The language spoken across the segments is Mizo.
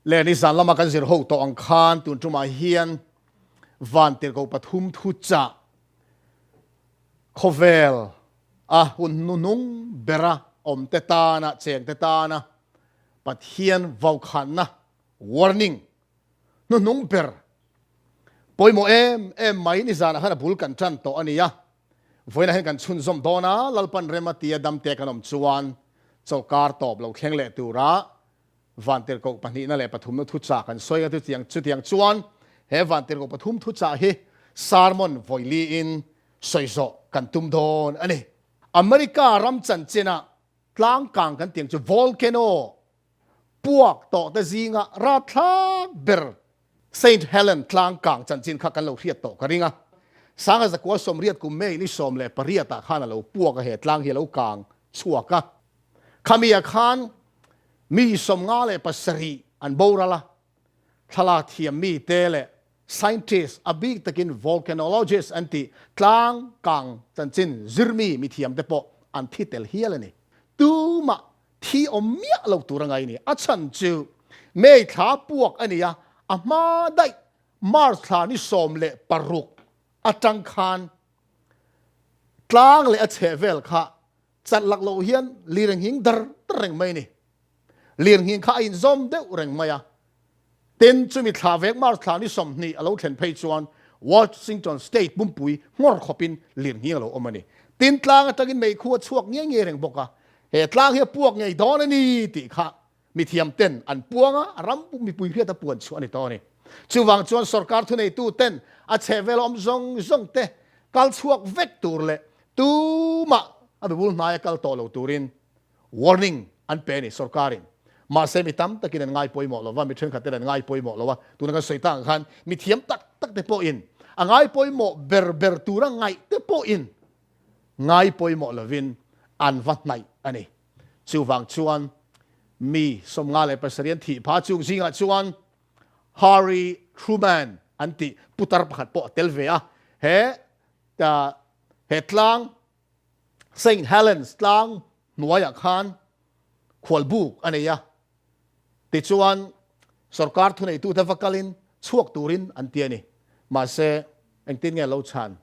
Le nizan lama kan zir ho tawh ang khan tun tumah hian Vantirhkoh pathum thuchah khawvel a hun hnuhnung bera awmte tana, chengte tana Pathian vaukhanna, warning, hnuhnung ber pawimawh em em mai nizanah khan a bul kan tan tawh a ni a. Vawiinah hian kan chhunzawm dawn a, Lalpan rem a tia damte kan awm chuan chawlhkar tawp lo thleng leh tura Vantirhkoh pahnihna leh pathumna thuchah kan sawi a, chutiang chutiang chuan he Vantirhkoh pathum thuchah hi sermon vawiliin sawi zawh kan tum dawn a ni. America ram chanchinah tlangkang kan tiang chu volcano puak tawh te zinga ratthlak ber Saint Helen tlangkang chanchin kha kan lo hriat tawh ka ring a. Sanga zakua sawmriat kum May ni 18 ah khan a lo puak a, he tlang hi a lo kang chhuak a. Khami ah khan mi 57 an boral a, thlalak thiam mi te leh scientist a bik takin volcanologist an tih tlang kang chanchin zirmi mithiam te pawh an thi tel hial a ni. Tumah thi awm miah lo tur a ngai a ni. A chhan chu May thla puak a ni a, a hma daih March thla ni 16 atang khan tlang leh a chhehvel kha Chat lak loh hian lirnghing dar dar reng mai a ni. Lirnghing kha a inzawm deuh reng mai a. Tin, chumi thla vek March thla ni 20 a lo thlen phei chuan Washington State pumpui nghawr khawpin lirnghing a lo awm a ni. Tin, tlang atangin meikhu a chhuak ngei ngei reng bawk a. He tlang hi a puak ngei dawn a ni tih kha mithiam ten an puang a, a ram mipui hriat a puan chhuah a ni tawh a ni. Chuvang chuan sorkar thuneitu ten a chhehvel awm zawng zawng te kal chhuak vek tur leh tumah a mibul hnaia kal tawh lo turin warning an pe a ni sorkarin. Mahse mi tam takin an ngai pawimawh lo va, mi thenkhat ten an ngai pawimawh lo a, tuna kan sawi tak ang khan mi thiam tak tak te pawhin a ngai pawimawh ber ber tura ngaih te pawhin ngai pawimawh lovin an va hnaih a ni. Chuvang chuan mi 57 an thih phah chung zingah chuan Harry Truman an tih putar pakhat pawh a tel ve a. He he tlang Saint Helens tlang hnuaiah khan khualbuk a nei a. Tichuan sorkar thuneitute va kalin chhuak turin an ti a ni. Mahse engtin nge lo chhan?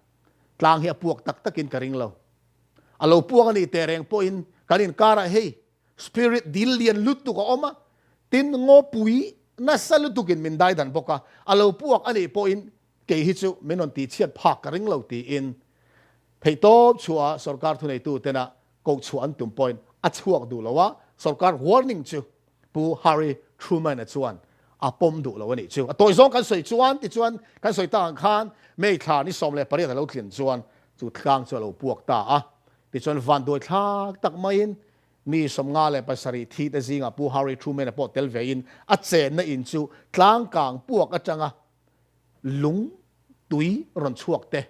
Tlang hi a puak tak takin ka ring lo. A lo puak a nih teh reng pawhin kan inkarah hei spirit dil lian lutuk a awm a, tin ngawpui nasa lutukin min dai dan bawk a, a lo puak a nih pawhin kei hi chu min rawn tihchhiat phak ka ring lo tiin theihtawp chhuah sorkar thuneitu tena koh chhuah an tum pawhin a chhuak duh lo a, sorkar warning chu Pu Harry Truman-a chuan a pawm duh lo a nih chu. A tawi zawng kan sawi chuan tichuan kan sawi tak ang khan May thla ni 18 a lo tlin chuan chu tlang chu a lo puak ta a. Tichuan vanduai thlak tak maiin mi 57 thi te zingah Pu Harry Truman-a pawh tel vein a chenna in chu tlang kang puak atanga lung tui rawn chhuak te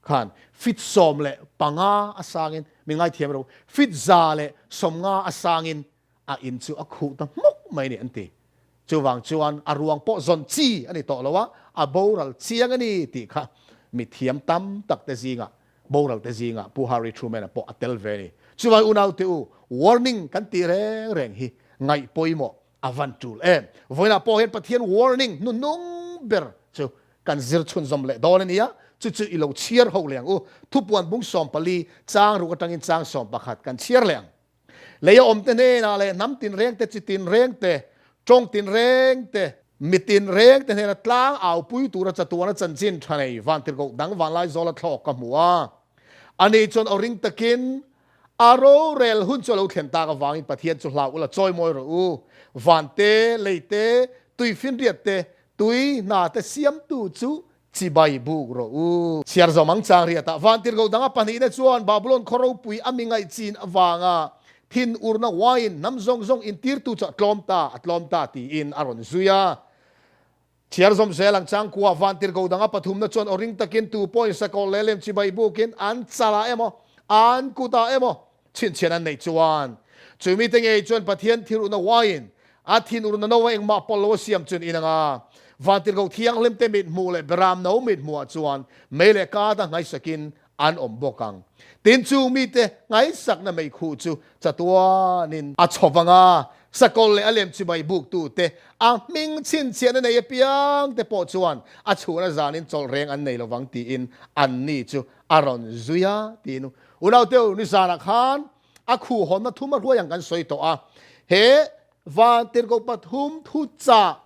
khan feet 15 a sangin, mi ngaithiam ro, feet 150 a sangin a in chu a khuh ta hmuk mai a ni an ti. Chuvang chuan a ruang pawh zawn chi a ni tawh lo a, a boral chiang a ni tih kha mithiam tam tak te zingah, boral te zingah Pu Harry Truman-a pawh a tel ve a ni. Chuvang unaute u, warning kan tih reng reng hi ngaih pawimawh a van tul em. Vawiinah pawh hian Pathian warning hnuhnung ber chu kan zir chhunzawm leh dawn a nia, chu chu i lo chhiar ho leh ang u. Thupuan bung 14 chang ruk atangin chang 11 kan chhiar leh ang. Lei a awmte hnenah leh hnam tinreng te, chi tinreng te, tawng tinreng te, mi tinreng te hnena tlang aupui tura chatuana chanchin tha nei vantirhkoh dang vanlai zawla thlawk ka hmu a. Ani chuan aw ring takin a rorel hun chu a lo thlen tak avangin Pathian chu hlau ula chawi mawi rawh u. Van te, lei te, tui finriat te, tui hna te siamtu chu Chibai buk rawh u. Chhiar zawm ang chang riatah vantirhkoh danga pahnihna chuan Babulon khaw ropui a mi ngaihchin avanga thin urna wine hnam zawng zawng intirtu chu a tlawm ta, a tlawm ta tiin a rawn zui a. Chhiar zawm zel ang chang kua vantirhkoh danga pathumna chuan aw ring takin tu pawhin sakawlh leh lem chibai bukin an chalah emaw, an kutah emaw chhinchhian an neih chuan chu mite ngei chuan Pathian thilurna wine a thinurna no a engmah pawlh lo a siam chun in anga vantirhkoh thianghlim te mit hmuh leh beram no mit hmuhah chuan mei leh kata nghaisakin an awm bawk ang. Tin, chung mite nghaisakna meikhuh chu chatuanin a chho vang a. Sakawlh leh a lem chibai buktute, a hming chhinchhiahna nei apiang te pawh chuan a chhuna zanin chawlh reng an nei lovang tiin anni chu a rawn zui a tiin Unauteu nizanah khan a khuhhawnna thum a hruai ang kan sawi tawh a. He Vantirhkoh pathum thuchah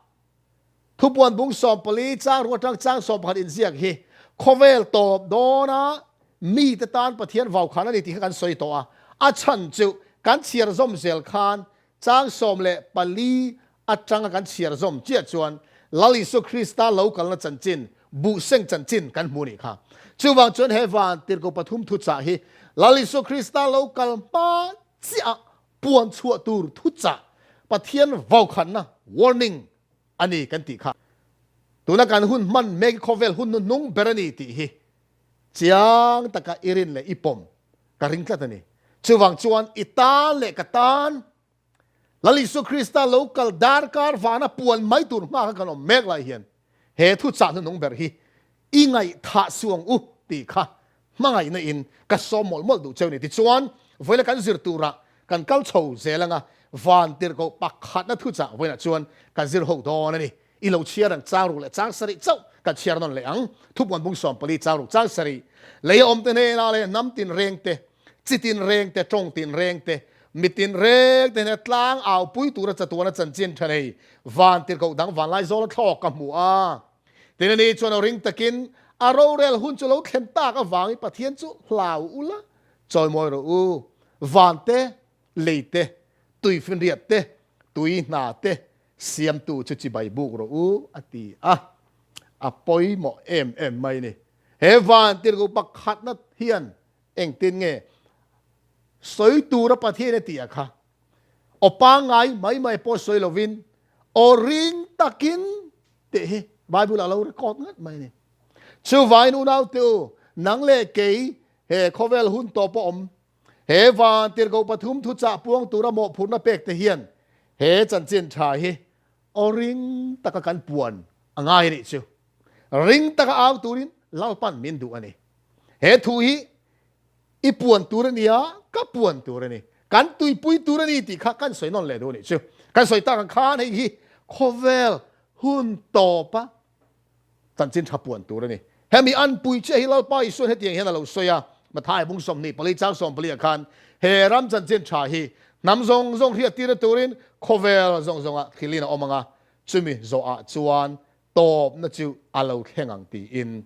Thupuan bung 14 chang ruk atang chang 11 inziak hi khawvel tawp dawna mite tan Pathian vaukhan a ni tih kha kan sawi tawh a. A chhan chu kan chhiar zawm zel khan chang 14 atanga kan chhiar zawm chiah chuan Lal Isua Krista lo kalna chanchin, buhseng chanchin kan hmu a nih kha. Chuvang chuan he vantirhkoh pathum thuchah hi Lal Isua Krista lo kal hma chiah Puan chhuah tur thuchah Pathian vaukhanna, warning, a ni kan tih kha. Tuna kan hun hman mek hi khawvel hun hnuhnung ber a ni tih hi chiang taka i rin leh i pawm ka ring tlat a ni. Chuvang chuan i tan leh ka tan Lal Isua Krista lo kal darkar vana puan mai tur hma kha kan awm mek lai hian he thuchah hnuhnung ber hi i ngaihthah suang u tih kha hmangaihna in ka sawm mawlh mawlh duh cheu ni. Tichuan, vawiina kan zir turah kan kal chho zel anga van tirhkoh pakhatna thuchah vawiinah chuan kan zir ho dawn a ni. I lo chhiar ang chang ruk leh chang sarih chauh kan chhiar nawn leh ang. Thupuan bung 14 chang ruk chang sarih lei a awmte hnenah leh hnam tin reng te, chi tin reng te, tawng tin reng te, mi tin reng te hnena tlang au pui tura chatuana chanchin tha nei van tirhkoh dang vanlai zawla thlawk ka hmu a. Tin ani chuan aw ring takin a rorel hun chu lo thlen tak avangin Pathian chu hlau ula chawimawi rawh u. Van te, lei te, tuifinriat te, tui hna te siamtu chu chibai buk rawh u a ti a. A pawimawh em em mai ni. He van tirhkoh pakhatna hian engtin nge sawi tura Pathian a tih a kha aw pangngai mai mai pawh sawi lovin aw ring takin tih hi Bible ah lo record ngat mai a ni. Chuvangin unaute u, nang leh kei he khawvel hun tawp a awm, he van tirhkoh pathum thuchah puang tura mawhphurhna pek te hian he chanchin tha hi aw ring taka kan puan a ngai a nih chu. Ring taka au turin Lalpan min duh a ni. He thu hi I puan tur a nia, ka puan tur a ni. Kan tuipui tur a ni tih kha kan sawi nawn leh duh a nih chu. Kan sawi tak ang khan hei hi khawvel hun tawpa chanchin tha puan tur a ni. Hemi an pui chiah hi Lalpa Isuan hetiang hian a lo sawi a, Mathai bung 24 chang 14 ah khan he ram chanchin tha hi hnam zawng zawng hriattirna turin khawvel zawng zawngah thilin a awm ang a, chumi zawhah chuan tawpna chu a lo thleng ang tiin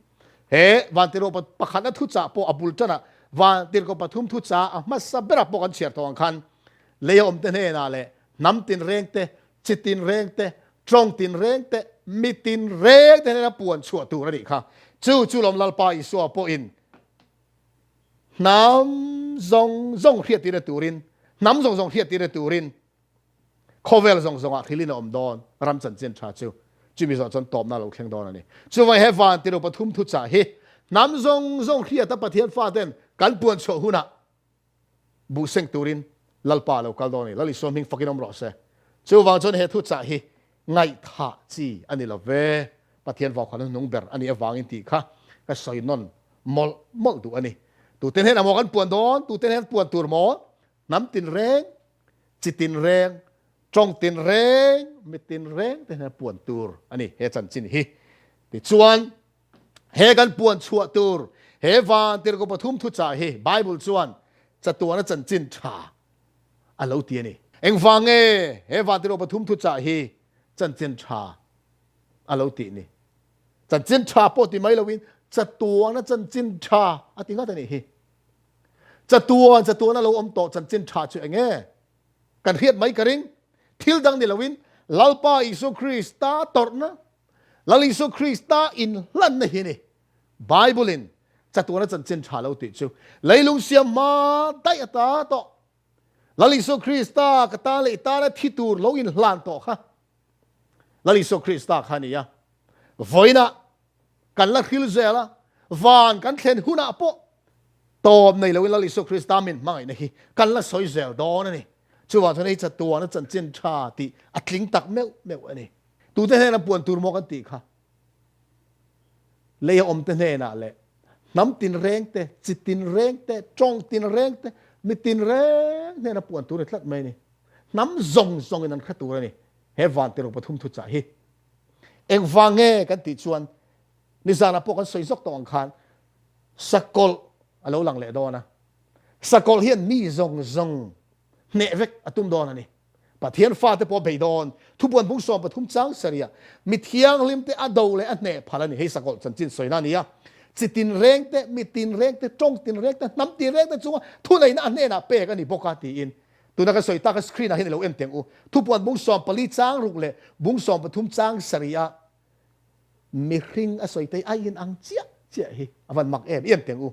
he vantirhkoh pakhatna thuchah pawh a bul tanah vantirhkoh pathum thuchah a hmasa berah pawh kan chhiar tawh ang khan lei a awmte hnenah leh hnam tinreng te, chi tinreng te, tawng tinreng te, mi tinreng te hnena puan chhuah tur a nih kha. Chu chu lawm Lalpa Isua pawhin hnam zawng zawng hriattirna turin, hnam zawng zawng hriattirna turin Khawvel zawng zawngah thilin a awm dawn, ram chanchin tha chu chumi zawh chuan tawpna a lo thleng dawn a ni. Chuvai he van tiru pathum thuchah hi hnam zawng zawng hriata Pathian faten kan puan chhuah hunah buhseng turin Lalpa a lo kal dawn a ni. Lal Isua hming fakin awm rawh se. Chuvang chuan he thuchah hi ngaihthah chi a ni lo ve. Pathian vaukhana hnung ber a nih avangin tih kha ka sawi nawn mawlh mawlh duh a ni. Tuten hian a maw kan puan dawn? Tuten hian puan tur maw? Hnam tinreng Chi tinreng, tawng tinreng, mi tinreng te hian puan tur a ni he chanchin hi. Tichuan, he kan puan chhuah tur he van tirhkoh pathum thuchah hi Bible chuan chatuana chanchin tha a lo ti a ni. Engvang nge he van tirhkoh pathum thuchah hi chanchin tha a lo tih ni? Chanchin tha pawh ti mai loin chatuana chanchin tha a ti ngat a nih hi. Chatuan chatuan a lo awm tawh chanchin tha chu eng nge? Kan hriat mai ka ring. Thil dang ni loin Lalpa Isua Krista tawrhna, Lal Isua Krista inhlanna hi a ni. Bible-in chatuana chanchin tha lo tih chu leilung siam hma daih ata tawh Lal Isua Krista ka tan leh i tana thi tur lo inhlan tawh kha Lal Isua Krista kha a ni a. Vawiinah Kan la hril zel a, van kan thlen hunah pawh tawp nei loin Lal Isua Krista min hmangaihna hi kan la sawi zel dawn a ni. Chuvang chuan hei chatuana chanchin tha tih a tling tak meuh meuh a ni. Tute hnena puan tur maw kan tih kha? Lei a awmte hnenah leh hnam tinreng te, chi tinreng te, tawng tinreng te, mi tinreng hnena puan tur a ni tlat mai a ni. Hnam zawng zawngin an hre tur a ni he vantirhkoh pathum thuchah hi. Engvang nge kan tih chuan nizanah pawh kan sawi zawk tawh ang khan sakawlh a lo lang leh dawn a. Sakawlh hian mi zawng zawng hneh vek a tum dawn a ni. Pathian fate pawh a bei dawn. Thupuan bung 13 chang sarih ah mi thianghlim te a do leh a hneh phal a ni. Hei sakawlh chanchin sawina a ni a. Chi tinreng te, mi tinreng te, tawng tinreng te, hnam tinreng te chunga thuneihna a hnenah pek a ni bawk a tiin tuna kan sawi tak a screen ah hian i lo en teng u. Thupuan bung 14 chang ruk leh bung 13 chang sarih ah mihring a sawi te ai in ang chiah chiah hi a van mak em i en teng u.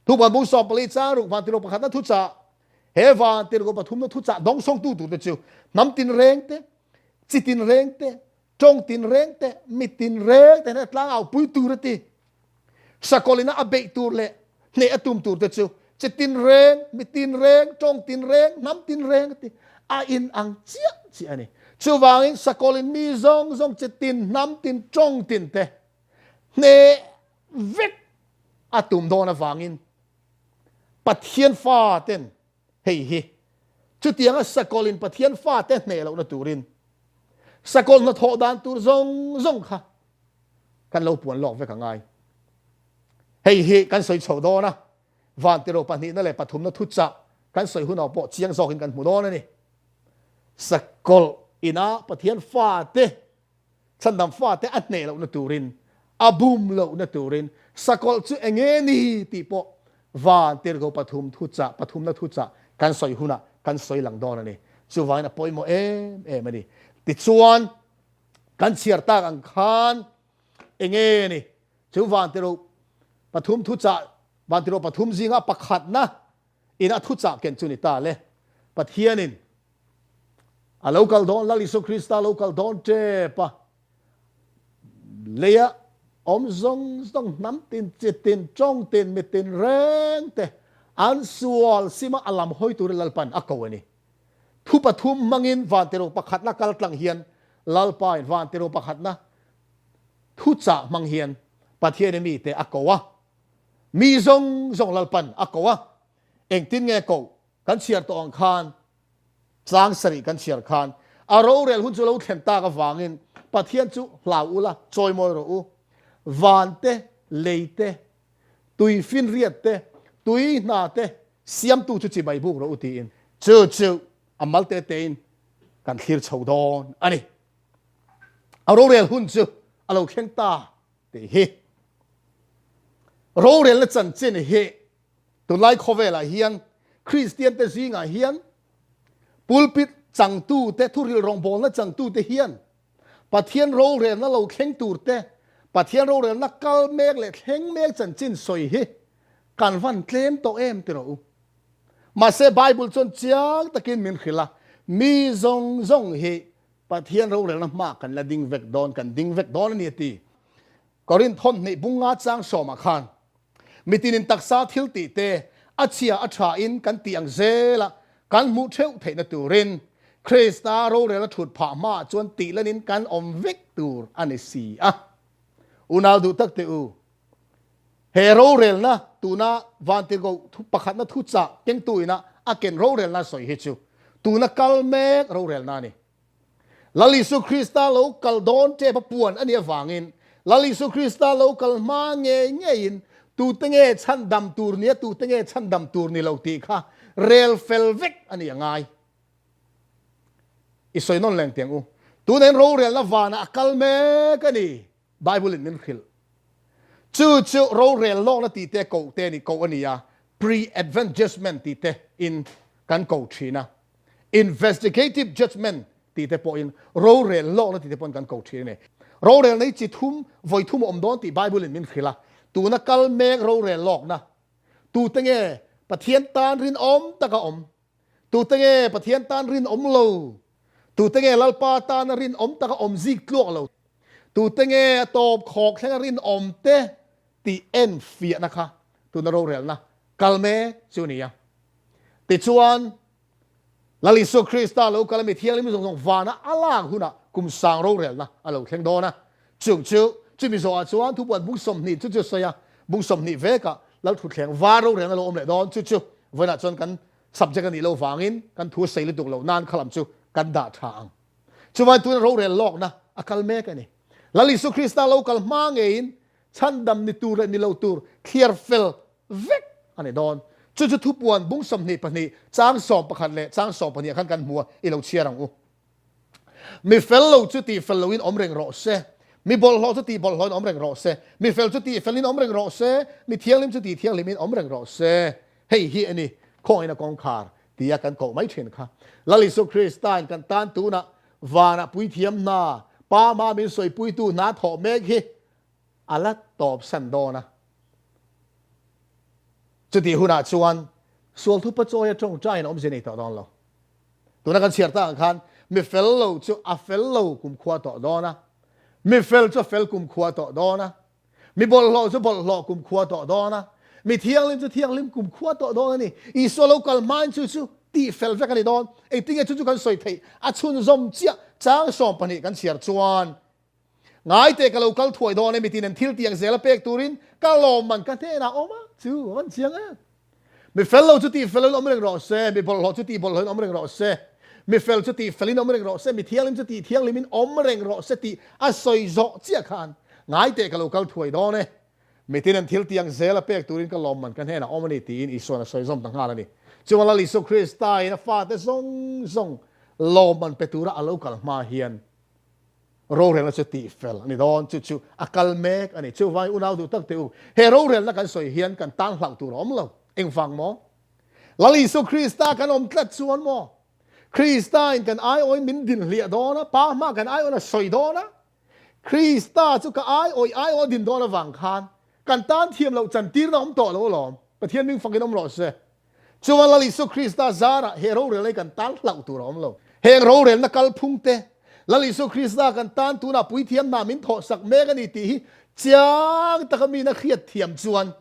Thupuan bung 14 chang ruk vantirhkoh pakhatna thuchah He vantirhkoh pathumna thuchah dawngsawngtu turte chu hnam tinreng te, chi tinreng te, tawng tinreng te, mi tinreng te hna tlangau pui tur a ti. Sakawlina a beih tur leh hneh a tum turte chu chi tinreng, mi tinreng, tawng tinreng, hnam tinreng a ti. A in ang chiah chiah a ni. Chuvangin sakawlin mi zawng zawng chi tin, hnam tin, tawng tin te hneh vek a tum dawn avangin Pathian faten hei hi chutianga sakawlin Pathian fate hneh lohna turin sakawl hnathawh dan tur zawng zawng kha kan lo puan lawk vek a ngai. Hei hi kan sawi chho dawn a, Vantiro pahnihna leh pathumna thuchah kan sawi hunah pawh chiang zawkin kan hmu dawn a ni. Sakawlh ina Pathian fate Chhandam fate a hneh lohna turin, a bum lohna turin sakawlh chu eng nge ni tih pawh van tirhkoh pathum thuchah, pathumna thuchah kan sawi hunah kan sawi lang dawn a ni. Chuvangin a pawimawh em em a ni. Tichuan, kan chhiar tak ang khan eng nge ni chu van tirhkoh pathum thuchah, van tirhkoh pathum zinga pakhatna in a thuchah ken chu ni ta le. Pathianin A lo kal dawn, Lal Isua Krista lo kal dawn tep a, leia awm zawng zawng, hnam tin, chi tin, tawng tin, mi tin reng te an sual sima a lam hawi turin Lalpan a ko a ni. Thu pathum hmangin vantirhkoh pakhatna kal tlang hian Lalpain vantirhkoh pakhatna thuchah hmang hian Pathianin mite a ko a, mi zawng zawng Lalpan a ko a, engtin nge koh Kan chhiar tawh ang khan, tlang sarih kan chhiar khan, a rorel hun chu lo thlen tak avangin Pathian chu hlau ula, chawimawi rawh u. Van te, lei te, tui finriat te, tui hna te siamtu chu chibai buk rawh u tiin chu chu a mal te tein kan thlir chho dawn a ni. A rorel hun chu a lo thleng ta tih hi. Rorelna chanchin hi Tunlai khawvelah hian Kristiante zingah hian pulpit changtute, thuril rawngbawlna changtute hian Pathian rorelna lo thleng turte, Pathian rorelna kal mek leh thleng mek chanchin sawi hi kan van tlem tawh em ti rawh u. Mahse Bible chuan chiang takin min hrilh a, mi zawng zawng hi Pathian rorelna hmaah kan la ding vek dawn, kan ding vek dawn a ni a ti. Korinth hawn hnih bung nga chang sawmah khan Mitinin taksa thil tih te a chhia a tha in kan tih ang zel a, kan hmuh theuh theihna turin Krista rorel a thut phah hmaah chuan tih lanin kan awm vek tur a ni si a. Unau duh tak teh u, he rorelna tuna Vantirhkoh thu pakhatna thuchah kengtu ina a ken rorelna sawi hi chu tuna kal mek rorelna a ni. Lal Isu Krista lo kal dawn tep a puan a nih avangin Lal Isu Krista lo kal hma ngei ngeiin tute nge chhandam tur nia tute nge chhandam tur ni lo tih kha rel fel vek a ni a ngai. I sawi nawn leng tiang u. Tunah hian rorelna vanah a kal mek a ni. Bible in min hrilh. Chu chu rorel lawkna tih te koh te ni koh a ni a, pre-advent judgment tih te in kan ko thin a. Investigative judgment tih te pawhin rorel lawkna tih te pawhin kan ko thin a ni. Rorelna hi chi thum, vawi thum a awm dawn tih Bible in min hrilh a. Tuna kal mek rorel lawkna, tute nge Pathian tan rinawm taka awm? Tute nge Pathian tan rinawm lo? Tute nge Lalpa tana rinawm taka awm zik tluak lo? Tute nge a tawp khawk thlenga rinawm te tih en fiahna kha tuna rorelna kal mek chu a ni a. Tichuan, Lal Isua Krista lo kal a mi thianghlim zawng zawng vana a lak hunah kum sang rorelna a lo thleng dawn a. Chung chu chumi zawhah chuan thupuan bung 20 chu chu a sawi a, bung 20 vekah Lal Thutthleng var rorelna lo awm leh dawn chu chu vawiinah chuan kan. Subject a nih loh vangin kan thu a sei lutuk loh nan kha lam chu kan dah tha ang. Chuvangin tuna rorel lawkna a kal mek a ni. Lal Isu Krista lo kal hma ngeiin chhandam ni tur leh ni lo tur thliar fel vek a ni dawn. Chu chu thupuan bung 22 chang 11 leh chang 12 ah khan kan hmu a, i lo chhiar ang u. Mi fel lo chu tih fel loin awm reng rawh se, mi bawlhhlawh chu tih bawlhhlawhin awm reng rawh se, mi fel chu tih felin awm reng rawh se, mi thianghlim chu tih thianghlimin awm reng rawh se. Hei hi a ni, khawngaihna kawngkhar tia kan koh mai thin kha. Lal Isu Kristain kan tan tunah vanah puithiam hna, Pa hma min sawipuitu hna thawh mek hi a la tawpsan dawn a. Chutih hunah chuan sual thupa chawia tawngtaiin awmzia nei tawh dawn lo. Tuna kan chhiar tak ang khan mi fel lo chu a fel lo kumkhua tawh dawn a, mi fel chu a fel kumkhua tawh dawn a, mi bawlhhlawh chu bawlhhlawh kumkhua tawh dawn a, mi thianghlim chu thianghlim kumkhua tawh dawn a ni. Isua lo kal hmain chu chu tih fel vek a ni dawn. Engtinge chu chu kan sawi theih? A chhunzawm chiah chang 12 kan chhiar chuan Ngaite ka lo kal thuai dawn e, mitin an thil tiang zel a pek turin ka lawmman ka hnenah awm a, chu a van chiang em. Mi fel lo chu tih fel in awm reng rawh se, mi bawlhhlawh chu tih bawlhhlawh in awm reng rawh se, mi fel chu tih fel in awm reng rawh se, mi thianghlim chu tih thianghlim in awm reng rawh se tih a sawi zawh chiah khan ngaite ka lo kal thuai dawn e, mitin an thil tiang zel a pek turin ka lawmman ka hnenah awm a ni tiin Isua'n a sawi zawm ta nghal a ni. Chuan Lal Isua Krista in a fate zawng zawng lawmman pe tura a lo kal hma hian Rorelna chu tihfel a ni dawn, chu chu a kal mek a ni. Chuvangin unau duh tak teh u, he rorelna kan sawi hian kan tan hlauh tur a awm lo. Engvang maw? Lal Isu Krista kan awm tlat chuan maw? Krista in kan aiawhin min din hliah dawn a, Pa hma kan aiawhin a sawi dawn a, Krista chu ka aiawih aiawh a din dawn avang khan kan tan thiam loh chantirna a awm tawh lo alawm. Pathian ming fakin awm rawh se. Chuan Lal Isua Krista zarah he rorelna hi kan tan hlauh tur a awm lo. Heng rorelna kalphung te, Lal Isua Krista kan tan tunah puithiam hna min thawhsak mek a ni tih hi chiang taka mina hriat thiam chuan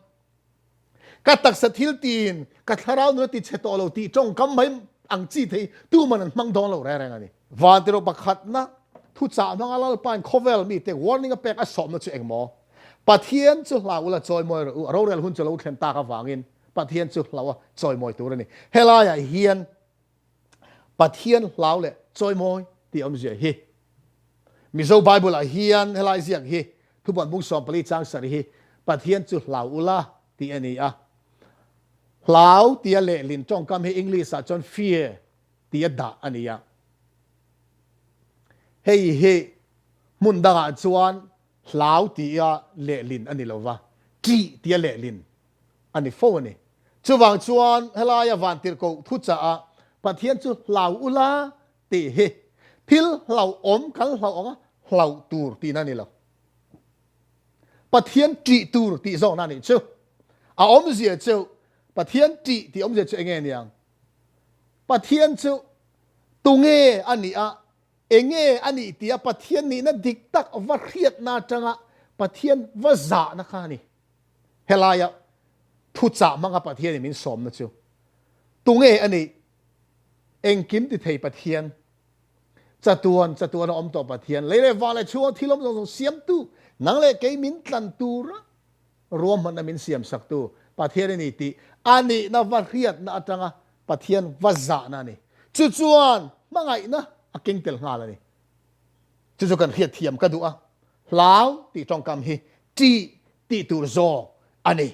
ka taksa thil tiin ka thlarau nun a ti chhe tawh lo tih tawngkam mai ang chi te hi tuman an hmang dawn lo reng reng a ni. Vantirh pakhatna thuchah hmanga Lalpain khawvel mite warning a pek a sawmna chu engmaw? Pathian chu hlau ula chawimawi rawh u, a rorel hun chu lo thlen tak avangin Pathian chu hlau a chawimawi tur a ni. Helaiah hian Pathian hlau leh chawimawi tih awmzia hi Mizo Bible-ah hian helai ziak hi thubuan bung 14 chang sarih hi Pathian chu hlau ula tih a ni a. Hlau tia lehlin tawngkam hi English-ah chuan fear tia dah a ni a. Hei hi hmun dangah chuan hlau tia lehlin a ni lova, ṭih tia lehlin a ni fo a ni. Chuvang chuan helaia vantirhkoh thuchah Pathian chu hlau ula tih hi thil hlauhawm kan hlauh anga hlauh tur tihna a ni lo. Pathian ṭih tur tih zawkna a nih chu. A awmzia chu Pathian ṭih tih awmzia chu enge niang? Pathian chu tunge a nih a, enge a nih tia Pathian nihna dik tak va hriatna atanga Pathian va zahna kha a ni. Helaia thuchah hmanga Pathianin min sawmna chu tunge a nih? Engkim ti thei Pathian, chatuan chatuan a awm tawh Pathian, lei leh vah leh chhunga thil awm zawng zawng siamtu, nang leh kei min tlan tura ruahmanna min siamsaktu Pathian a ni tih a nihna va hriatna atanga Pathian va zahna a ni. Chu chuan hmangaihna a keng tel nghal a ni. Chu chu kan hriatthiam ka duh a, hlau tih tawngkam hi ṭih tih tur zawk a ni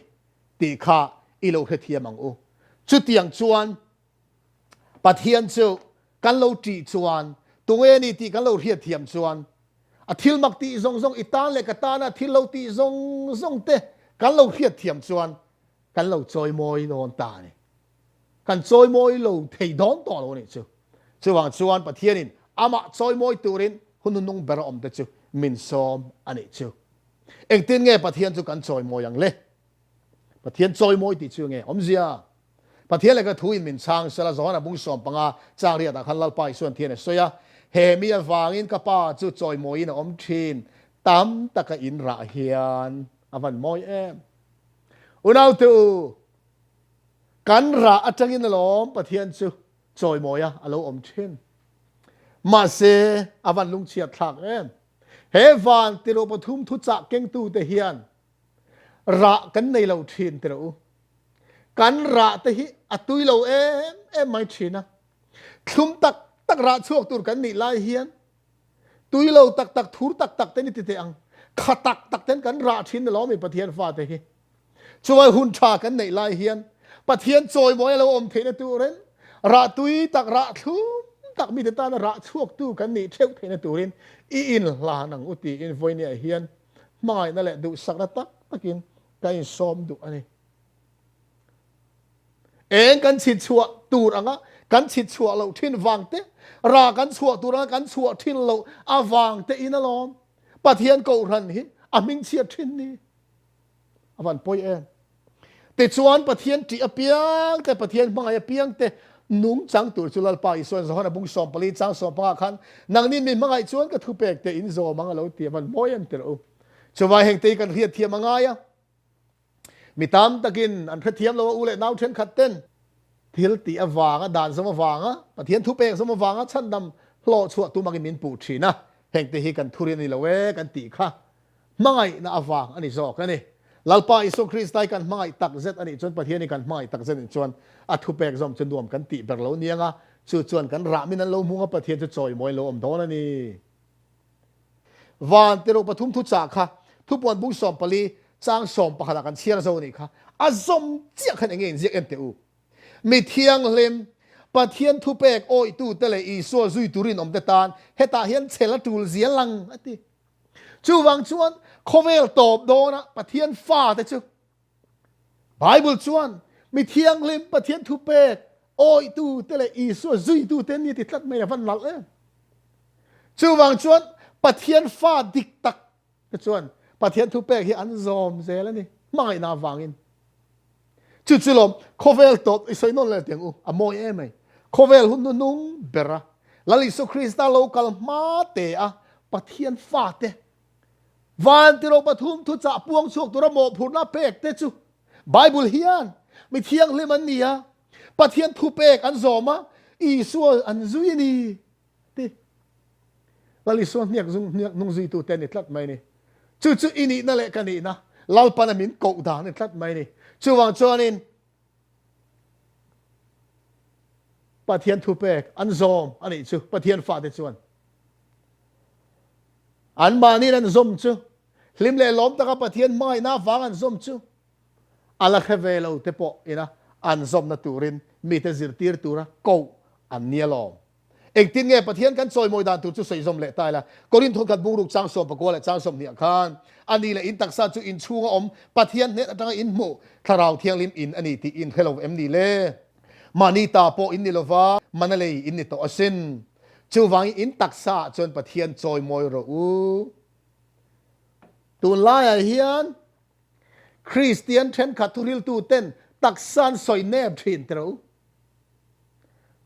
tih kha i lo hrethiam ang u. Chutiang chuan Pathian chu kan lo ṭih chuan, tunge a ni tih kan lo hriatthiam chuan, a thil mak tih zawng zawng i tan leh ka tana thil lo tih zawng zawng te kan lo hriatthiam chuan kan lo chawimawi dawn ta a ni. Kan chawimawi lo thei dawn tawh lo a nih chu. Chuvang chuan Pathianin amah chawimawi turin hun hnunung ber a awm te chu min sawm a nih chu. Engtin nge Pathian chu kan chawimawi ang le? Pathian chawimawi tih chu nge awmzia? Pathian lehkha thu in min chhang sela Johana bung 15 chang riatah khan Lalpa Isuan thian a sawi a, He mi avangin ka Pa chu chawimawiin a awm thin, tam taka in rah hian a van mawi em. Unaute u, kan rah atangin alawm Pathian chu chawimawia a lo awm thin. Mahse, a van lungchhiat thlak em. He van tiruh pathum thuchah kengtute hian rah kan nei lo thin tirh u. Kan rah te hi a tui lo em em mai thin a. Thlum tak tak rah chhuak tur kan nih lai hian tui lo tak tak thur tak tak ten i ti teh ang. Kha tak tak ten kan rah thin alawm i Pathian fate hi. Chuai hun tha kan neih lai hian Pathian chawimawi a lo awm theihna turin rah tui tak rah thlum tak mite tana rah chhuaktu kan nih theuh theihna turin i inhlan ang u tiin vawinia hian hmangaihna leh duhsakna tak takin ka insawm duh a ni. Eng kan chhit chhuah tur anga kan chhit chhuah loh thin vang te, rah kan chhuah tur anga kan chhuah thin loh avang te in alawm Pathian kohhran hi a hmingchhiat thin ni. A van pawi em. Tichuan Pathian ṭih apiang te, Pathian hmangaih apiang te nung chang tur chu Lalpa Isua'n Johana bung 14 chang 15 khan nangni mi hmangaih chuan ka thupek te in zawm ang a lo ti a van mawi em tirh u. Chuvai heng te hi kan hriatthiam a ngai a. Mi tam takin an hrethiam lo a u leh nau thenkhat ten thil tih avanga dan zawm avanga Pathian thupek zawm avanga chhandam hlawh chhuah tum angin min puh thin a. Heng te hi kan thurin a ni lo e kan tih kha Hmangaihna avang a ni zawk a ni. Lalpa Isua Krista hi kan hmangaih tak zet a nih chuan Pathian hi kan hmangaih tak zet a nih chuan a thupek zawm chu nuam kan tih ber lo niang a, chu chuan kan rah min an lo hmung a Pathian chu chawimawi an lo awm dawn a ni. Van tiruk pathum thuchah kha thupuan bung 14 chang 11 ah kan chhiar zo a nih kha. A zawm chiah khan enge inziak en teh u. Mi thianghlim, Pathian thupek awihtute leh Isua zui turin awmte tan hetah hian chhel a tul zia lang a ti. Chuvang chuan khawvel tawp dawna Pathian fate chu Bible chuan mi thianghlim Pathian thupek awihtute leh Isua zuitute an ni ti tlat mai a van nalh em. Chuvang chuan Pathian fa dik tak te chuan Pathian thupek hi an zawm zel a ni hmangaihna avangin. Chu chu lawm khawvel tawp i sawi nawn leh tiang u a mawi em mai. Khawvel hun hnuhnung bera Lal Isua Krista lo kal hma te a Pathian fate van tiro pathum thuchah puang chhuak tura mawhphurhna pek te chu Bible hian mi thianghlim an ni a, Pathian thupek an zawm a, Isua an zui a ni ti. Lal Isua hniak zung hniak hnung zuitu te a ni tlat mai ni. Chu chu i nihna leh ka nihna Lalpan a min koh dan a ni tlat mai ni. Chuvang chuanin Pathian thupek an zawm a nih chu Pathian fate chuan anmahniin an zawm chu hlim leh lawm taka Pathian hmangaihna avang an zawm chu a la hre ve lo te pawh ina an zawmna turin mite zirtir tura koh an ni alawm. Engtin nge Pathian kan chawimawi dan tur chu sawi zawm leh ta ila? Korinth thawnkhat bungruk chang 19 leh chang 20 ah khan, A ni leh in taksa chu in chhunga awm Pathian hnen atanga in hmuh Thlarau Thianghlim in a ni tih in hre lo em ni le? Mahni ta pawh in ni lova, mana lei in ni tawh asin. Chuvangin in taksa ah chuan Pathian chawimawi rawh u. Tunlaiah hian Kristian thenkhat thuhriltu ten taksa an sawi nep thin teh rawh u.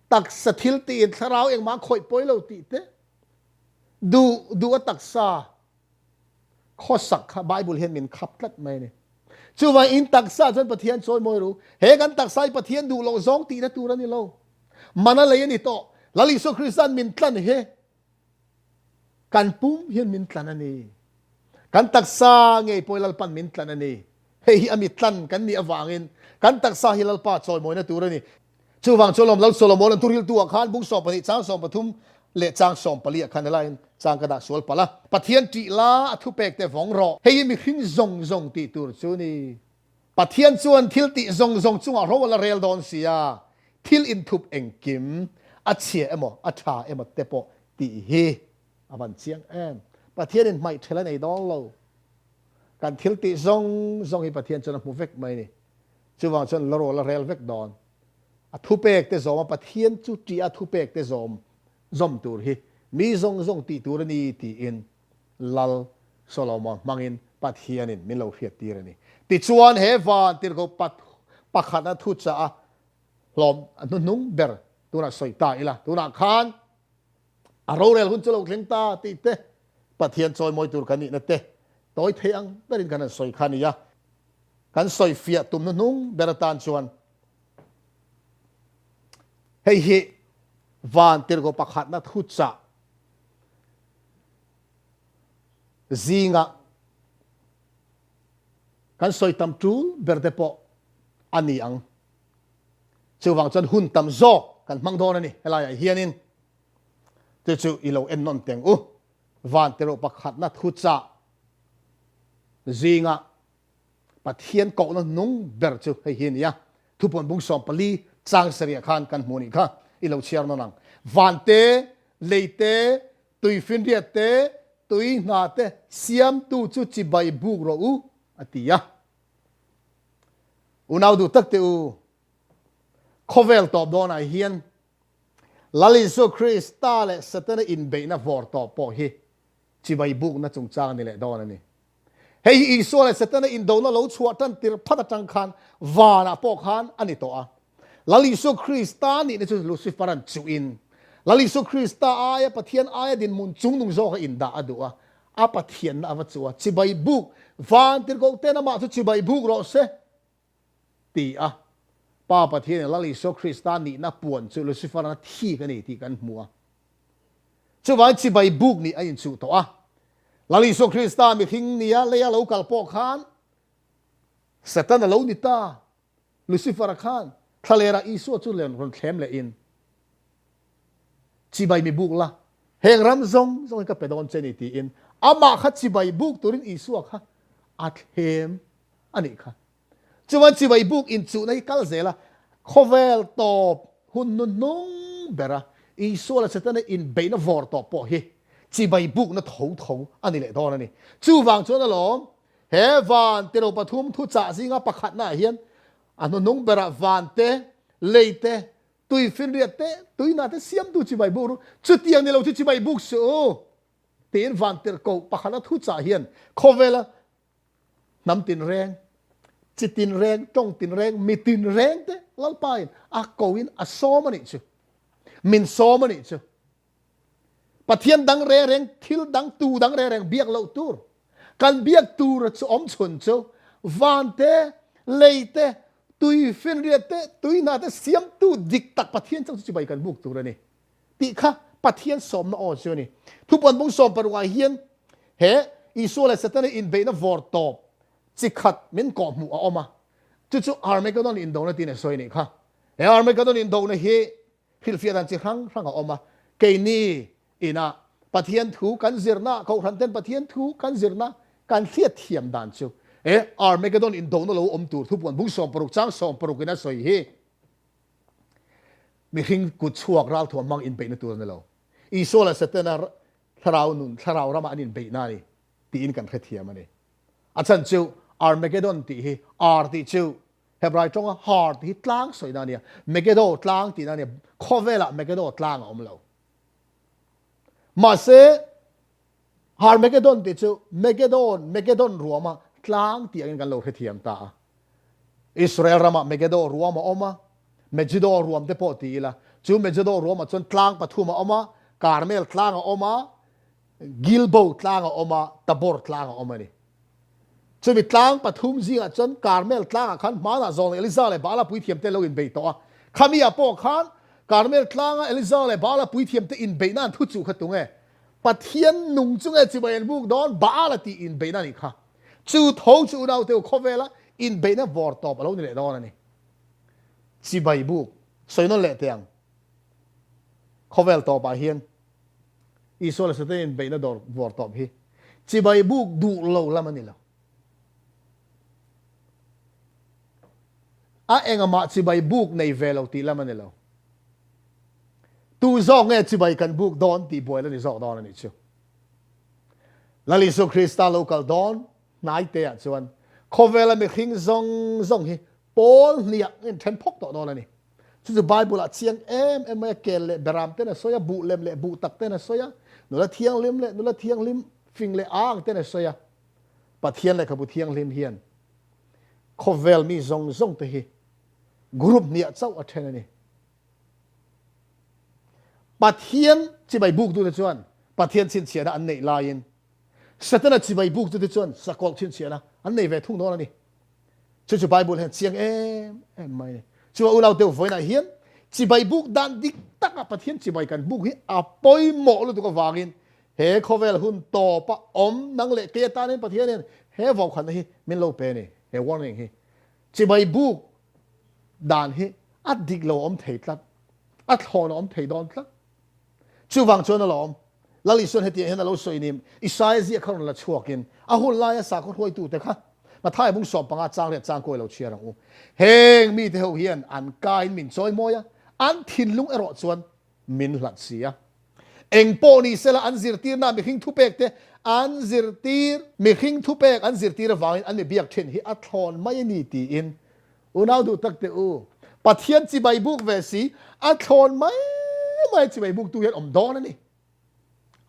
Taksa thil tiin thlarau engmah khawih pawi lo tih te, duh duh a taksa khawsak kha Bible hian min khap tlat mai a ni. Chuvang in taksa chuan Pathian chawimawi ru. He kan taksa hi Pathian duh loh zawng tihna tur a ni lo. Mana lei a ni tawh. Lal Isua Krista'n min tlan hi Kan pum hian min tlan a ni. Kan taksa ngei pawh hi Lalpan min tlan a ni. Hei hi a mi tlan kan nih avangin kan taksa hi Lalpa chawimawina tur a ni. Chuvang chu lawm Lal Solomon an thuriltu ah khan bung 12 chang 13 leh chang 14 ah khan helaiin chang ka dah sual palh a. Pathian ṭih la a thupek te vawng rawh. Hei hi mihring zawng zawng tih tur chu ni. Pathian chuan thil tih zawng zawng chungah ro a la rel dawn si a, thil inthup engkim, a chhia emaw a tha emaw te pawh tih hi a van chiang em. Pathianin hmaih ṭhel a nei dawn lo. Kan thil tih zawng zawng hi Pathian chuan a hmu vek mai a ni. Chuvang chuan la ro la rel vek dawn. A thupek te zawm a Pathian chu ṭih a thupek te zawm zawm tur hi mi zawng zawng tih tur a ni tiin Lal Solomon hmangin Pathianin min lo hriattir a ni. Tichuan he van tirhkoh pakhatna thuchah a hlawm a hnuhnung ber tunah sawi ta ila, tunah khan a rorel hun chu lo thleng ta tih te, Pathian chawimawi tur kan nihna te tawi thei ang berin kan han sawi kha a ni a. Kan sawi fiah tum hnuhnung ber atan chuan hei hi van tirhkoh pakhatna thuchah Zingah kan sawi tam tul ber te pawh a ni ang. Chuvang chuan hun tam zawk kan hmang dawn a ni helaiah hianin. Chu chu i lo en nawn teng u. Van tiruh pakhatna thuchah zinga Pathian kohna nung ber chu hei hi a ni a. Thupuan bung 14 chang sarih khan kan hmu nih kha i lo chhiar nawn ang. Van te, lei te, tui finriat te, tui hna te siamtu chu chibai buk rawh u a ti a. Unau duh tak te u, khawvel tawp dawnah hian Lal Isua Krista leh Setana inbeihna vawr tawp pawh hi chibai bukna chungchang a ni leh dawn a ni. Hei hi Isua leh Setana indona lo chhuah tan tir phat atang khan vanah pawh khan a ni tawh a. Lal Isua Krista nihna chu Lucifer-a'n chuhin Lal Isua Krista aia Pathian aia dinhmun chungnung zawka indah a duh a, a Pathianna a va chuh a, chibai buk van tirhkoh ten amah chu chibai buk rawh se ti a. Pa Pathianin Lal Isua Krista nihna puan chu Lucifer-a thik a ni tih kan hmu a. Chuvangin chibai buk nih a inchuh tawh a. Lal Isua Krista mihring nia leia lo kal pawh khan Satan a lo ni ta. Lucifer-a khan thlalera Isua chu len rawn thlem lehin, Chibai mi buk la, heng ram zawng zawng hi ka pe dawn che ni tiin amah kha chibai buk turin Isua kha a thlem a nih kha. Chuan chibai buk inchuhna hi kal zel a, khawvel tawp hun hnuhnung bera Isua leh Setana inbeihna vawr tawp pawh hi chibai bukna tho tho a ni leh dawn a ni. Chuvang chuan alawm he van tilo pathum thuchah zinga pakhatnaah hian a hnuhnung berah van te, lei te, tui finriat te, tuina te siamtu chibai buk ru, chutiang ni lo chu chibai buk suh u tiin van tirhkoh pakhata thuchah hian khawvela Hnam tinreng, chi tinreng, tawng tinreng, mi tinreng te Lalpain a koin a sawm a nih chu. Min sawm a nih chu. Pathian dang reng reng, thil dang, tu dang reng reng biak loh tur. Kan biak tur chu awm chhun chu van te, lei te, tui finriat te, tui hna te siamtu dik tak Pathian chang chu chibai kan buk tur a ni. Tih kha Pathian sawmna aw chu a ni. Thupuan bung 16 ah hian he Isua leh Setana inbeihna vawr tawp chi khat min kawhhmuh a awm a, chu chu Armageddon indona tiin a sawi a nih kha. He Armageddon indona hi hrilhfiah dan chi hrang hrang a awm a, keini inah Pathian thu kan zirna, Kohhran ten Pathian thu kan zirna kan hriat thiam dan chu he Armageddon indona lo awm tur thupuan bung 16 chang 16 in a sawi hi. Mihring kut chhuak ralthuam hmang inbeihna tur a ni lo. Isua leh Setana thlarau nun, thlarau ramah an inbeihna a ni tiin kan hrethiam a ni. A chhan chu Armageddon tih hi Ar tih chu Hebrai tawnga Har tih hi tlang sawina a nia, Megiddo tlang tihna a nia, khawvelah Megiddo tlang a awm lo. Mahse, Harmagedon tih chu Megedon, Megedon ruama tlang tih angin kan lo hrethiam ta a. Israel ramah Megedo ruam a awm a, Megiddo ruam te pawh ti ila, chu Megiddo ruamah chuan tlang pathum a awm a, Karmel tlang a awm a, Gilbo tlang a awm a, Tabor tlang a awm a ni. Chumi tlang pathum zingah chuan Karmel tlangah khan hmanah zawng Eliza leh Baala puithiamte lo inbei tawh a. Khami-ah pawh khan Karmel tlanga Eliza leh Baala puithiamte inbeihna an thu chuh kha tunge? Pathian nung chu nge chibai an buk dawn? Baala tih inbeihna a nih kha. Chu tho chu unaute u khawvela inbeihna vawr tawp a lo ni leh dawn a ni. Chibai buk sawi nawn leh teh ang. Khawvel tawpah hian Isua leh Satan inbeihna dawr vawr tawp hi chibai buk duh lo lam a ni lo. A engamah chibai buk nei ve lo tih lam a ni lo. Tu zawk nge chibai kan buk dawn tih buai la ni zawk dawn a nih chu. Lal Isua Krista lo kal dawn hnai te ah chuan khawvela mihring zawng zawng hi pawl hniah in then phawk tawh dawn a ni. Chu chu Bible ah chiang em em mai a, kel leh beram ten a sawi a, buh lem leh buh tak ten a sawi a, nula thianghlim leh nula thianghlim fing leh ang ten a sawi a. Pathian lehkhabu thianghlim hian khawvel mi zawng zawng te hi group hniah chauh a then a ni. Pathian chibai buktute chuan Pathian chhinchhiahna an neih laiin Setana chibai buktute chuan sakawlh chhinchhiahna an nei ve thung dawn a ni. Chu chu Bible hian chiang em em mai a ni. Chua unau deuh vawiinah hian chibai buk dan dik taka Pathian chibai kan buk hi a pawimawh lutuk avangin he khawvel hun tawpa awm nang leh kei atanin Pathian hian he vaukhana hi min lo pe a ni, he warning hi. Chibai buk dan hi. A dik lo a awm thei tlat. A thlawn a awm thei dawn tlat. Chuvang chuan alawm, Lal Isuan hetiang hian a lo sawi nim, Isaia ziah kha rawn la chhuakin, a hun laia sakhaw hruaitute kha Mathai bung 15 chang riat chang kawi lo chhiar ang u. Heng mite ho hian an kain min chawi mawi a, an thinlung erawh chuan min hlat si a. Eng pawh ni sela an zirtirna mihring thupek te an zirtir, mihring thupek an zirtir avangin an mi biak thin hi a thlawn mai a ni tiin Unau duh tak teh u, Pathian chibai buk ve si, a thlawn mai mai chibai buk tu hian awm dawn a ni.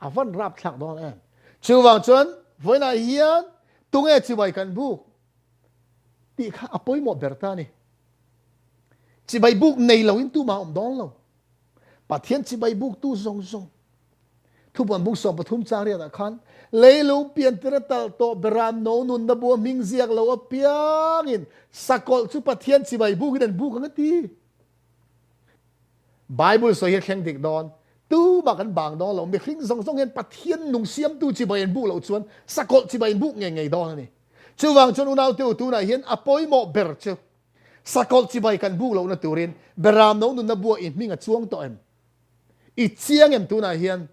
A van rap thlak dawn em. Chuvang chuan vawiinah hian tunge chibai kan buk tih kha a pawimawh ber ta a ni. Chibai buk nei loin tumah awm dawn lo. Pathian chibai buktu zawng zawng Thupuan bung 13 chang riatah khan leilung piantir a talh tawh beram no nunna bu a hming ziak lo apiangin sakawlh chu Pathian chibai bukin an buk ang a ti. Bible sawi hi a thleng dik dawn. Tumah kan bang dawn lo. Mihring zawng zawng hian Pathian nung siamtu chibai an buk loh chuan sakawlh chibai an buk ngei ngei dawn a ni. Chuvang chuan unaute u tunah hian a pawimawh ber chu Sakawlh chibai kan buk lohna turin Beram no nunna bua i hming a chuang tawh em? I chiang em tunah hian?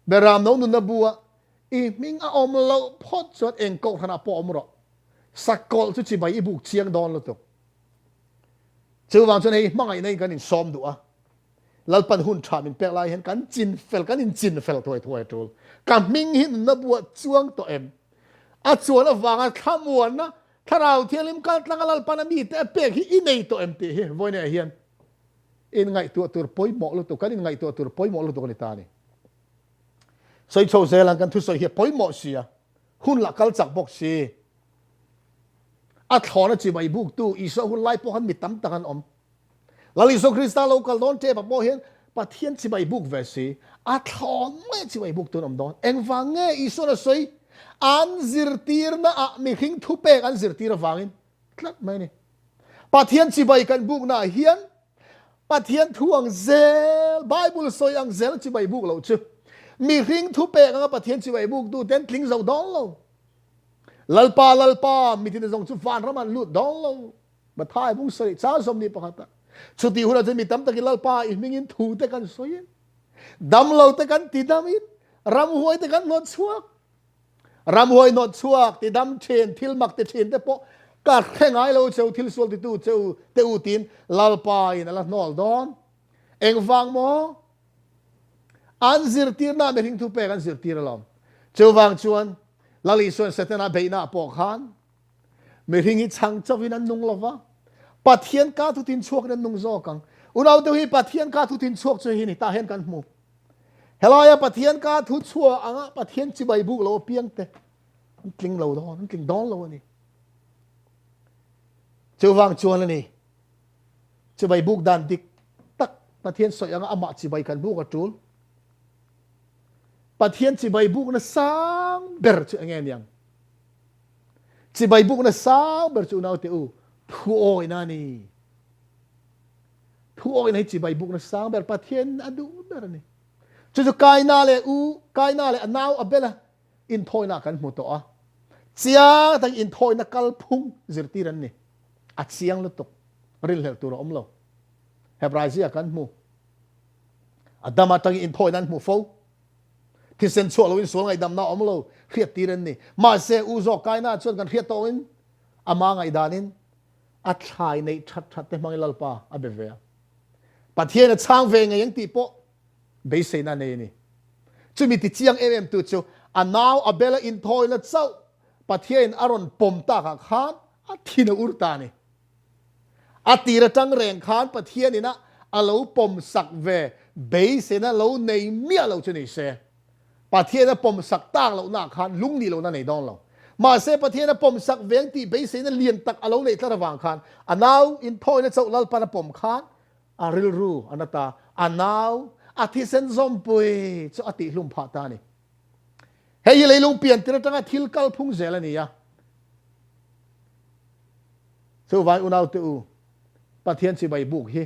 Beram no nunna bua i hming a awm loh phawt chuan eng kohhranah pawh awm rawh. Sakawlh chu chibai i buk chiang dawn lutuk. Chuvang chuan hei hmangaihna in kan insawm duh a. Lalpan hun tha min pek lai hian kan chin fel, kan inchin fel thuai thuai a tul. Ka hming hi nunna bua chuang tawh em? A chuan avanga thlamuanna Thlarau Thianghlim kaltlanga Lalpana mite a pek hi i nei tawh em tih hi vawiinah hian inngaihtuah tur pawimawh lutuk, kan inngaihtuah tur pawimawh lutuk a ni ta a ni. Sawi chho zel ang kan thusawi hi a pawimawh si a, hun lah kal chak bawk si. A thlawna chibai buktu Isua hun lai pawh khan mi tam tak an awm. Lal Isua Krista lo kal dawn tep ah pawh hian Pathian chibai buk ve si, a thlawn mai chibai buk tun awm dawn. Engvang nge Isuan a sawi? An zirtirna ah mihring thupek an zirtir avangin tlat mai a ni. Pathian chibai kan bukna ah hian Pathian thu ang zel, Bible sawi ang zel chibai buk loh chu mihring thupek anga Pathian chibai buk tu te an tling zo dawn lo. Lalpa, Lalpa, mitin zawng chu vanram an lut dawn lo. Mathai bung sarih chang 21 ah chutih hunah chuan mi tam takin Lalpa i hmingin thu te kan sawiin damlo te kan tidamin ramhuai te kan hnawt chhuak ramhuai hnawt chhuak tidam thin thil mak ti thin te pawh ka hre ngai lo cheu thil sual titu cheu te u tiin Lalpa in a la hnawl dawn engvang maw an zirtirna mihring thu pek an zirtir alawm chuvang chuan Lal Isuan Setana beihna pawh khan Mihring hi chhang chauhin an nung lova, Pathian ka thu tin chhuakin an nung zawk ang. Unau deuh hi Pathian ka thu tin chhuak chu hi ni tah hian kan hmu. Helaia Pathian ka thu chhuah anga Pathian chibai buk lo apiang te an tling lo dawn, an tling dawn lo a ni. Chuvang chuan a ni, chibai buk dan dik tak Pathian sawi anga amah chibai kan buk a tul. Pathian chibai bukna sang ber chu enge niang? Chibai bukna sang ber chu unaute u, thuawina a ni. Thuawina hi chibai bukna sang ber, Pathian a duh ber a ni. Chu chu Kaina leh u, Kaina leh a nau Abela inthawina kan hmu tawh a. Chiang tak inthawina kalphung zirtir an ni. A chiang lutuk, rinhlelh tur a awm lo. Hebrai zia kan hmu. Adama atangin inthawina an hmu fo. Thisen chhuah loin sual ngaihdamna a awm lo, hriat tir an ni. Mahse, U zawk kaina chuan kan hriat tawngin ama ngaihdanin a thlai neih that that te hmangin Lalpa a be ve a. Pathian a chhang ve ngei ang tih pawh beiseina a nei a ni. Chumi ti chiang em em tu chu a nau Abel-a inthawina chauh Pathianin a rawn pawm takah khan a thin a ur ta a ni. A tir atang reng khan Pathian ina a lo pawm sak ve beiseina lo nei miah lo chu ni se. Pathian a pawm sak tak lohna ah khan lung nih lohna nei dawn lo. Mahse Pathian a pawm sak ve ang tih beiseina lian tak a lo neih tlat avang khan a nau inthawina chauh Lalpan a pawm khan a rilru a na ta, a nau a thisen zawmpui chu a tihhlum phah ta a ni. Hei hi leilung pian tir atanga thil kalphung zel a ni a. Chuvai unaute u, Pathian chibai buk hi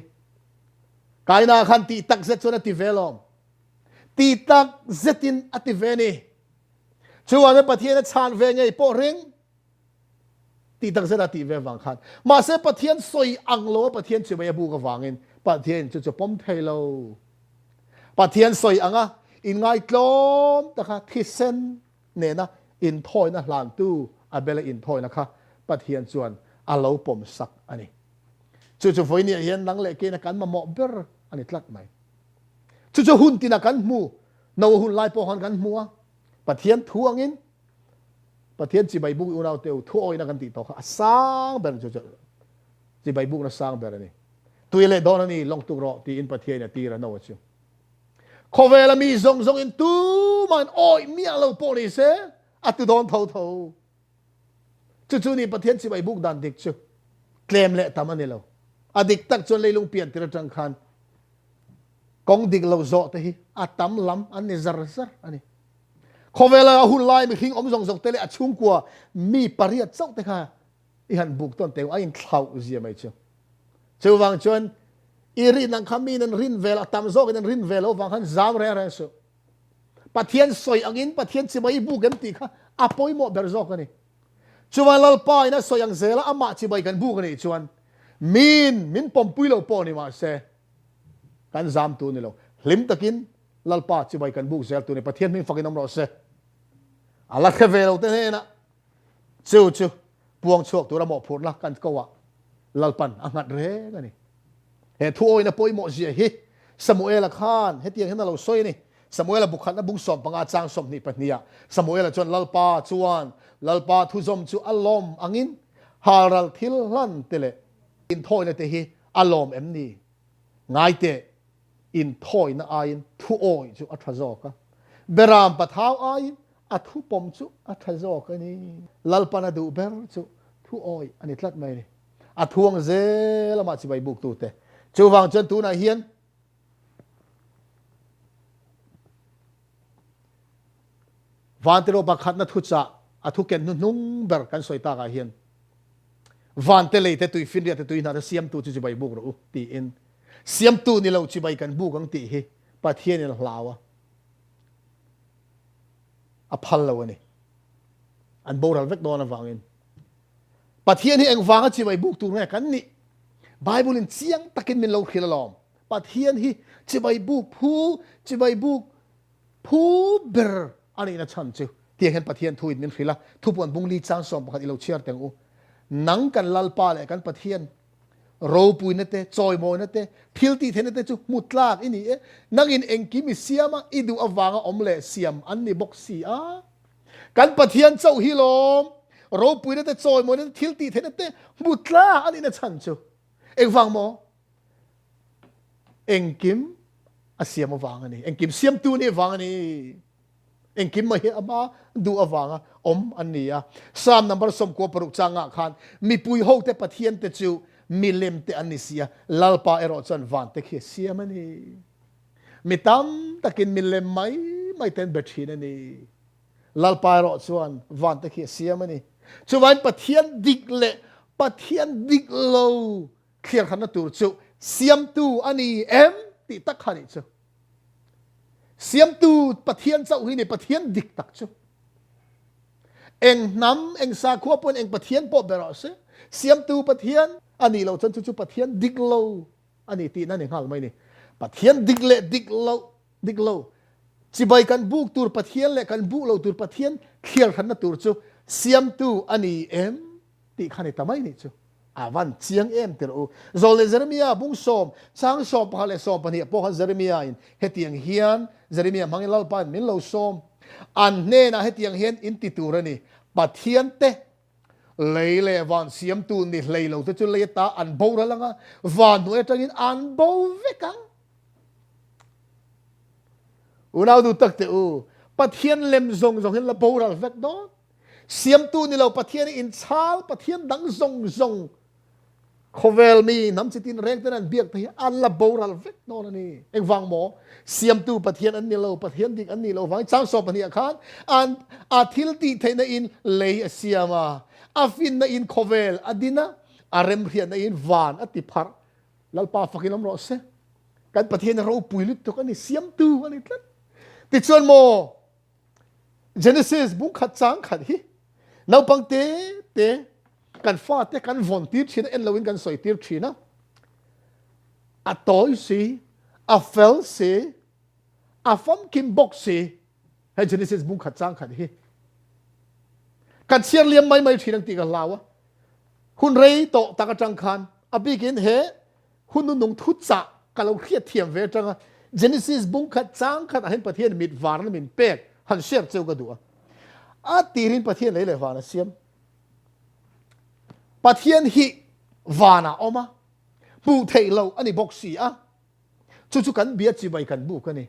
Kaina khan tih tak zet chuan a ti ve lawm. Tih tak zetin a ti ve ni. Chuvangin Pathian a chhan ve ngei pawh ring. Tih tak zet a tih ve vang khan. Mahse Pathian sawi ang lo a Pathian chibai a buk avangin Pathian chu chu pawm thei lo. Pathian sawi anga inngaitlawm taka thisen nena inthawina hlantu Abela inthawina kha Pathian chuan a lo pawm sak a ni. Chu chu vawinia hian nang leh keina kan mamawh ber a ni tlat mai. Chu chu hun tina kan hmu, Noa hun lai pawh khan kan hmu a, Pathian thu angin Pathian chibai buk unau te u thu awina kan tih tawh kha a sang ber chu chu chibai bukna sang ber a ni. Tui leh dawn a ni lawng tuk rawh tiin Pathianin a tir a Noa chu. Khawvela mi zawng zawngin tumahin awih miah lo pawh ni se a tu dawn tho tho. Chu chu ni Pathian chibai buk dan dik chu tlem leh tam a ni lo. A dik tak chuan leilung pian tir atang khan kawng dik lo zawh te hi a tam lam an ni zar zar a ni. Khawvela a hun lai mihring awm zawng zawng te leh a chhungkua mi pariat chauh te kha i han buk tawn teh a inthlauh zia mai chu. Chuvang chuan i rin ang kha miin an rin vel a tam zawkin an rin ve lo vang khan zam reng reng suh. Pathian sawi angin Pathian chibai i buk em tih kha a pawimawh ber zawk a ni. Chuvang Lalpa in a sawi ang zela amah chibai kan buk a nih chuan miin min pawmpui lo pawh ni mahse kan zam tur ni lo. Hlim takin Lalpa chibai kan buk zel tur ni. Pathian hming fakin awm rawh se. A la hre ve lo te hnenah chu chu puang chhuak tura mawhphurhna kan ko ah Lalpan a nghat reng a ni. He thu awina pawimawh zia hi Samuela khan hetiang hian a lo sawi a ni. Samuela bu khatna bung 15 chang 22 ah Samuela chuan Lalpa chuan Lalpa thuzawm chu a lawm angin halral thil hlan te leh inthawina te hi a lawm em ni? Ngai teh, inthawina aiin thuawi chu a tha zawk a, beram pathau aiin a thupawm chu a tha zawk a ni. Lalpan a duh ber chu thuawi a ni tlat mai a ni. A thuang zel amah chibai buktute. Chuvang chuan tunah hian Vantiraw pakhatna thuchah a thuken hnuhnung ber kan sawi takah hian Vante lei te tuifinriat te tui hna te siamtu chu chibai buk rawh u tiin siamtu ni lo chibai kan buk ang tih hi Pathianin a hlau a, a phal lo a ni. An boral vek dawn avangin Pathian hi engvanga chibai buk tur nge kan nih? Bible in chiang takin min lo hrilh alawm. Pathian hi chibai buk phu, chibai buk phu ber a nihna chhan chu tiang hian Pathian thu in min hrilh a, thupuan bung li chang 11 i lo chhiar teng u. Nang kan Lalpa leh kan Pathian ropuina te, chawimawina te, thil tih theihna te chu hmu tlak i ni e. Nangin engkim i siam a, i duh avanga awm leh siam an ni bawk si a. Kan Pathian chauh hi lawm, ropuina te, chawimawina te, thil tih theihna te hmu tlak a nihna chhan chu engvang maw? Engkim a siam avang a ni. Engkim siamtu nih avang a ni. Engkim mai hi ama duh avanga awm an ni a. Psalm number 96 changah khan mipui hote Pathian te chu milem te an ni si a, Lalpa erawh chuan van te khi a siam a ni. Mi tam takin milem mai mai te an be thin a ni. Lalpa erawh chuan van te khi a siam a ni. Chuvangin Pathian dik leh Pathian dik lo thliarkhatna tur chu siamtu a ni em tih tak kha nih chu. Siamtu Pathian chauh hi ni Pathian dik tak chu. Eng hnam, eng sakhua pawhin eng Pathian pawh be rawh se, siamtu Pathian a nih loh chuan chu chu Pathian dik lo a ni tihna ni nghal mai ni. Pathian dik leh dik lo, dik lo. Chibai kan buk tur Pathian leh kan buk lo tur Pathian thliarhranna tur chu siamtu a ni em tih kha ni ta mai nih chu. A van chiang em tir u. Zawlnei Jeremia bung sawm, chang 11 leh 12 pawh khan Jeremia in hetiang hian Jeremia hmangin Lalpa in min lo sawm. An hnenah hetiang hian in ti tur a ni. Pathian te lei leh van siamtu ni hlei lo te chu lei ata an boral anga, van hnuai atangin an bo vek ang. Unau duh tak te u, Pathian lem zawng zawng hian la boral vek dawn. Siamtu ni lo Pathian i inchhal, Pathian dang zawng zawng khawvel mi hnam chi tin reng ten an biak te hi an la boral vek dawn a ni. Engvang maw? Siamtu Pathian an ni lo, Pathian dik an nih loh vangin chang 12 ah khan an a thil tih theihna in lei a siam a, a finna in khawvel a din a, a remhriatna in van a ti pharh. Lalpa fakin awm rawh se. Kan Pathian ropui lutuk a ni, siamtu a ni tlat. Tichuan maw Genesis bung khat chang khat hi naupang te te kan fate kan vawn tir thin a, en loin kan sawi tir thin a. A tawi si, a fel si, a famkim bawk si. Hei Genesis bung khat chang khat hi. Kan chhiar liam mai mai thin ang tih ka hlau a. Hun rei tawh tak atang khan a bikin he hun nunung thu chah ka lo hriat thiam ve atanga Genesis bung khat chang khat ah hian Pathian mit varna min pek han share cheu ka duh a. A tirin Pathian lei leh van a siam. Pathian hi vanah awm a, hmuh theih loh a ni bawk si a. Chu chu kan bia chibai kan buk a ni.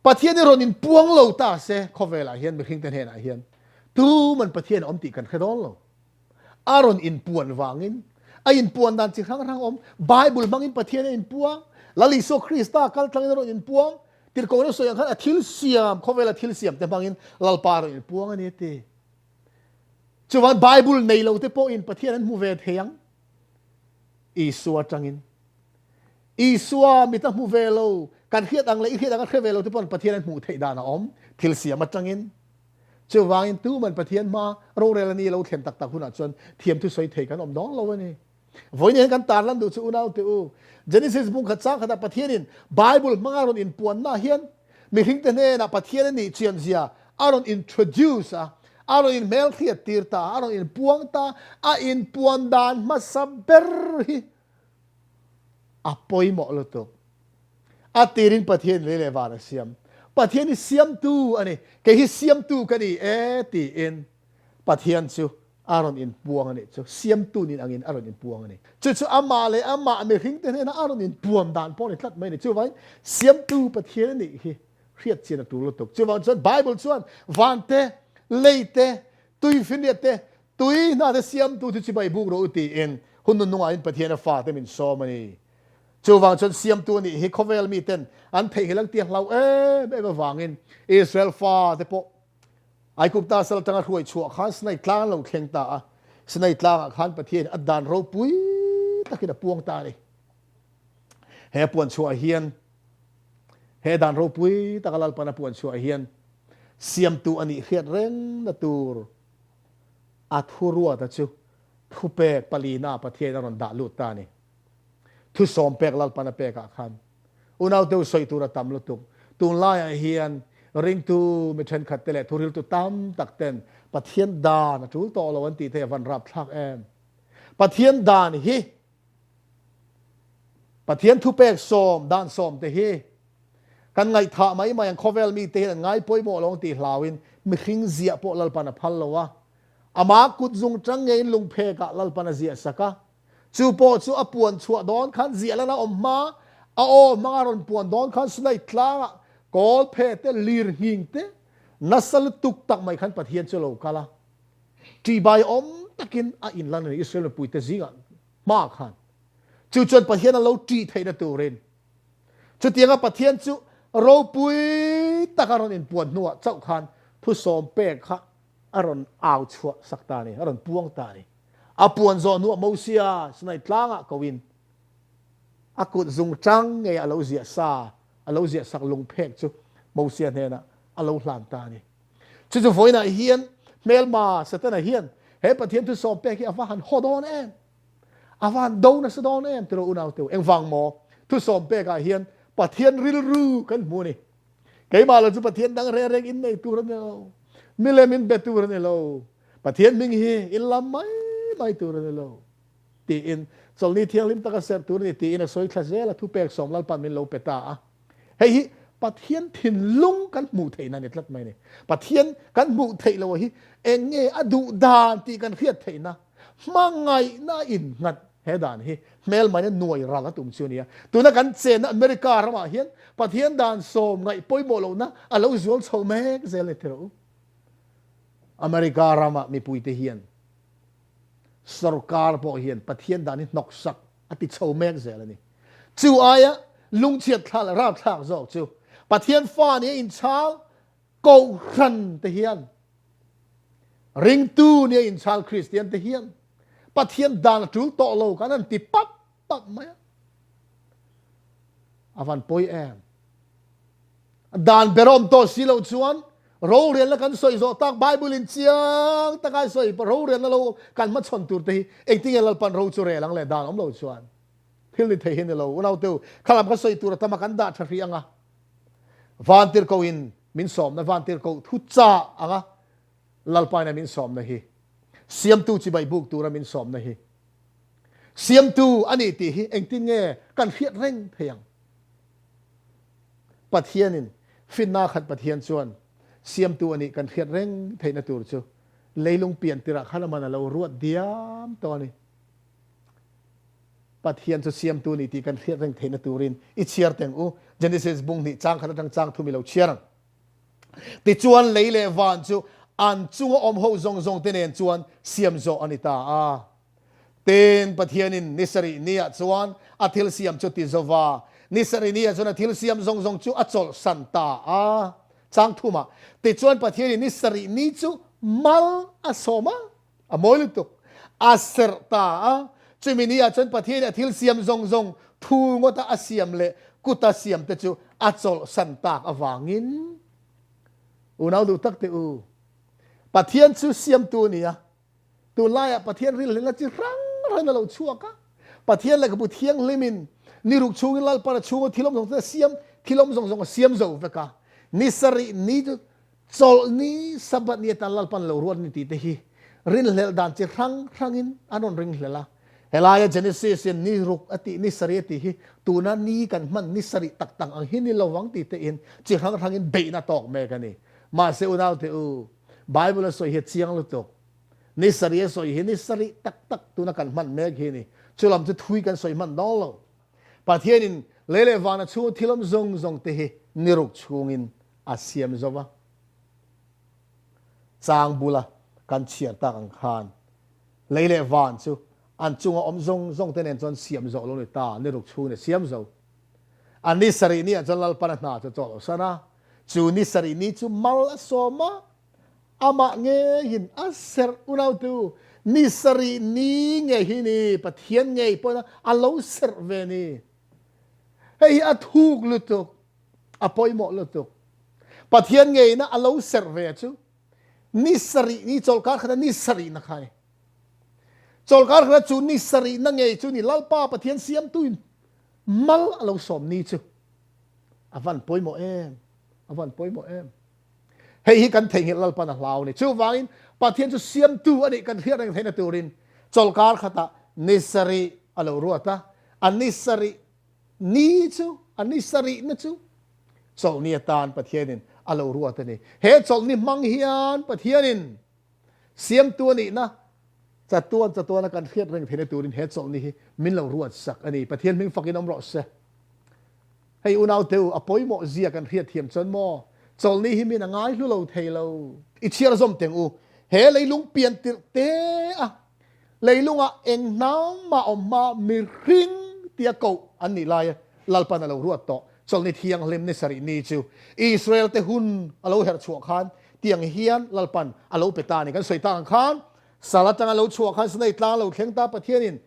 Pathian hi rawn inpuang lo ta se khawvelah hian mihringte hnenah hian tuman Pathian a awm tih kan hre dawn lo. A rawn inpuan vangin a inpuan dan chi hrang hrang awm. Bible hmangin Pathian a inpuang. Lal Isua Krista kal tlangin a rawn inpuang. Tirhkohna sawi ang khan a thil siam, khawvela thil siam te hmangin Lalpa a rawn inpuang a ni a ti. Chuvang Bible nei lo te pawhin Pathian an hmu ve thei ang. Isua atangin. Isua mit a hmu ve lo, kan hriat ang leh i hriat ang a hre ve lo te pawn Pathian an hmuh theih dan a awm, thil siam atangin. Chuvangin tuman Pathian hma rorel a ni lo thlen tak tak hunah chuan thiam thu sawi thei kan awm dawn lo a ni. Vawiin hian kan tarlan duh chu unau te u, Genesis bung khat chang khatah Pathianin Bible hmanga rawn inpuanna hian mihringte hnenah Pathian a nih chian zia a rawn introduce a, a rawn inhmelhriat tir ta, a rawn inpuang ta, a inpuan dan hmasa ber hi a pawimawh lutuk. A tirin Pathian lei leh van a siam. Pathian hi siamtu a ni, kei hi siamtu ka ni e tiin Pathian chu a rawn inpuang a nih chu, siamtu nin angin a rawn inpuang a ni. Chu chu amah leh amah mihringte hnena a rawn inpuan dan pawh a ni tlat mai a ni. Chuvangin siamtu Pathian a nih hi hriat chian a tul lutuk. Chuvang chuan Bible chuan van te, lei te, tuifinriat te, tui hna te siamtu chu chibai buk rawh u tiin hun nunungah in Pathian a fate min sawm a ni. Chuvang chuan siamtu a nih hi khawvel miten an theihnghilh ang tia hlau em em avangin Israel fate pawh Aigupta sal atanga hruai chhuah khan Sinai tlang an lo thleng ta a. Sinai tlangah khan Pathian a dan ropui takin a puang ta a ni. He puan chhuah hian he dan ropui taka Lalpan a puan chhuah hian siamtu a nih hriat rengna tur a thuruata chu thupek palina Pathian a rawn dah lut ta a ni. Thusawm pek Lalpan a pekah khan Unau deuh sawi tur a tam lutuk. Tunlaiah hian ringtu mi thenkhat te leh thuriltu tam tak ten Pathian dan a tul tawh lo an tih te a van rapthlak em. Pathian dan hi Pathian thupek sawm dan sawm te hi kan ngaihthah mai mai ang khawvel mi te hian an ngai pawimawh lo ang tih hlauin mihring ziah pawh Lalpan a phal lo a. Ama kut zung tang ngeiin lungphekah Lalpan a ziah sak a. Chu pawh chu a puan chhuah dawn khan ziah lana awm hma, a aw hmanga rawn puan dawn khan Sinai tlangah kawl phe te, lir nghing te, nasa lutuk tak mai khan Pathian chu a lo kal a. Ṭihbai awm takin a inlan a ni Israel mipuite zingah hma khan. Chu chuan Pathian a lo ṭih theihna turin chutianga Pathian chu ropui taka rawn inpuan hnuah chauh khan thusawm pek kha a rawn au chhuah sak ta a ni, a rawn puang ta a ni. A puan zawh hnuah Mosia Sinai tlangah koin a kut zungṭang ngei a lo ziah sa, a lo ziah sak lungphek chu Mosia hnenah a lo hlan ta a ni. Chu chu vawiinah hian hmelma Setana hian he Pathian thusawm pek hi a va han haw dawn em? A va han do nasa dawn em tiraw unaute? Engvang maw? Thusawm pekah hian Pathian rilru kan hmu a ni. Keimah lo chu Pathian dang reng reng in nei tur a ni lo. Milem in be tur a ni lo. Pathian hming hi in lam mai mai tur a ni lo. Tiin chawlhni thianghlim taka serh tur a ni tiin a sawi thla zel a, thupek sawm Lalpan min lo pe ta a. Hei hi Pathian thinlung kan hmuh theihna a ni tlat mai a ni. Pathian kan hmuh theih loh hi eng nge a duh dan tih kan hriat theihna, hmangaihna a innghat He dan hi hmelmaina nuai ral a tum chu a nia. Tuna kan chenna America ramah hian Pathian dan sawm ngaih pawimawh lohna a lo zual chho mek zel ni tiraw u. America ramah mipuite hian sorkar pawh hian Pathian dan hi hnawksak a ti chho mek zel a ni. Chu aia lungchhiat thlak leh rapthlak zawk chu Pathian fa nia inchhal Kohhran te hian ringtu nia inchhal Kristian te hian Pathian dan a tul tawh lo kan han ti pap pap mai a. A van pawi em. Dan ber awm tawh si lo chuan Rorelna kan sawi zawh tak Bible in chiang taka sawi rorelna lo kan hmachhawn tur te hi engtinge Lalpan ro chu rel ang leh dan awm lo chuan thil ni thei hi ni lo. Unauteu, khalam kha sawi tur a tam a kan dah tha hrih ang a. Vantirhkoh in min sawmna vantirhkoh thu chah ang a Lalpaina min sawmna hi siamtu chibai buk tura min sawmna hi siamtu a ni tih hi engtin nge kan hriat reng thei ang? Pathianin finna khat Pathian chuan siamtu a nih kan hriat reng theihna tur chu leilung pian tirah khan aman a lo ruat diam tawh a ni. Pathian chu siamtu a ni tih kan hriat reng theihna turin i chhiar teng u. Genesis bung hnih chang khat atang chang thum i lo chhiar ang. Tichuan lei leh van chu an chunga awm ho zawng zawng te nen chuan siam zawh a ni ta a. Tin, Pathianin ni sarih niah chuan a thil siam chu ti zova, ni sarih niah chuan a thil siam zawng zawng chu a chawlhsan ta a. Chang thumah, tichuan Pathianin ni sarih ni chu mal a sawm a, a mawi lutuk, a serh ta a. Chumi niah chuan Pathianin a thil siam zawng zawng thu ngawta a siam leh kuta siam te chu a chawlhsan tak avangin, unau duh tak teh u, Pathian chu siamtu a ni a, Tunlaiah Pathian rilhlinna chi hrang hrangin a lo chhuak a. Pathian lehkhabu thianghlimin ni ruk chhungin Lalpan a chhunga thil awm zawng zawng a siam, thil awm zawng zawng a siam zo vek a. Ni sarih ni chu chawlh ni, Sabbath ni atan Lalpan lo ruat ni tih te hi rinhlelh dan chi hrang hrangin an rawn ringhlelh a. Helaia Genesis in ni ruk a tih, ni sarih a tih hi tuna ni kan hman ni sarih tak tak ang hi ni lo vang tih tein chi hrang hrangin beihna tawk mek a ni. Mahse unaute u, Bible a sawi hi a chiang lutuk. Ni sarih a sawi hi ni sarih tak tak tuna kan hman mek hi a ni. Chu lam chu thui kan sawi hman dawn lo. Pathianin lei leh vana chhunga thil awm zawng zawng te hi ni ruk chhungin a siam zo va. Chang bula kan chhiar tak ang khan lei leh van chu an chunga awm zawng zawng te nen chuan siam zawh lo ni ta, ni ruk chhungin a siam zo. A ni sarih ni ah chuan Lalpan a hna chu chaw lo san a, chu ni sarih ni chu mal a sawm a, Amah ngeiin a serh unautu ni sarih ni ngei hi ni Pathian ngei pawhin a lo serh ve ni. Hei hi a thuk lutuk, a pawimawh lutuk. Pathian ngeina a lo serh ve chu ni sarih ni chawlhkar khata ni sarih na kha ni. Chawlhkar khata chu ni sarih na ngei chu ni Lalpa Pathian siamtuin mal a lo sawm ni chu a van pawimawh em, a van pawimawh em. Hei hi kan theihnghilh Lalpan a hlau a ni. Chuvangin Pathian chu siamtu a nih kan hriat reng theihna turin chawlhkar khatah ni sarih a lo ruat a, a ni sarih ni chu, a ni sarihna chu chawlhni atan Pathianin a lo ruat a ni. He chawlhni hmang hian Pathianin siamtu a nihna chatuan chatuana kan hriat reng theihna turin he chawlhni hi min lo ruat sak a ni. Pathian hming fakin awm rawh se. Hei unaute u, a pawimawh zia kan hriat thiam chuan maw, chawlhni hi min a ngai hlu lo thei lo. I chhiar zawm teng u, he leilung pian tirh te a, leilungah eng hnam mah awm hma mihring tia koh an nih laia Lalpan a lo ruat tawh chawlhni thianghlim ni sarih ni chu Israel te hun a lo herh chhuah khan tiang hian Lalpan a lo pe ta a ni. Kan sawi tak ang khan sal atanga lo chhuah khan Sinai tlang lo thleng ta Pathianin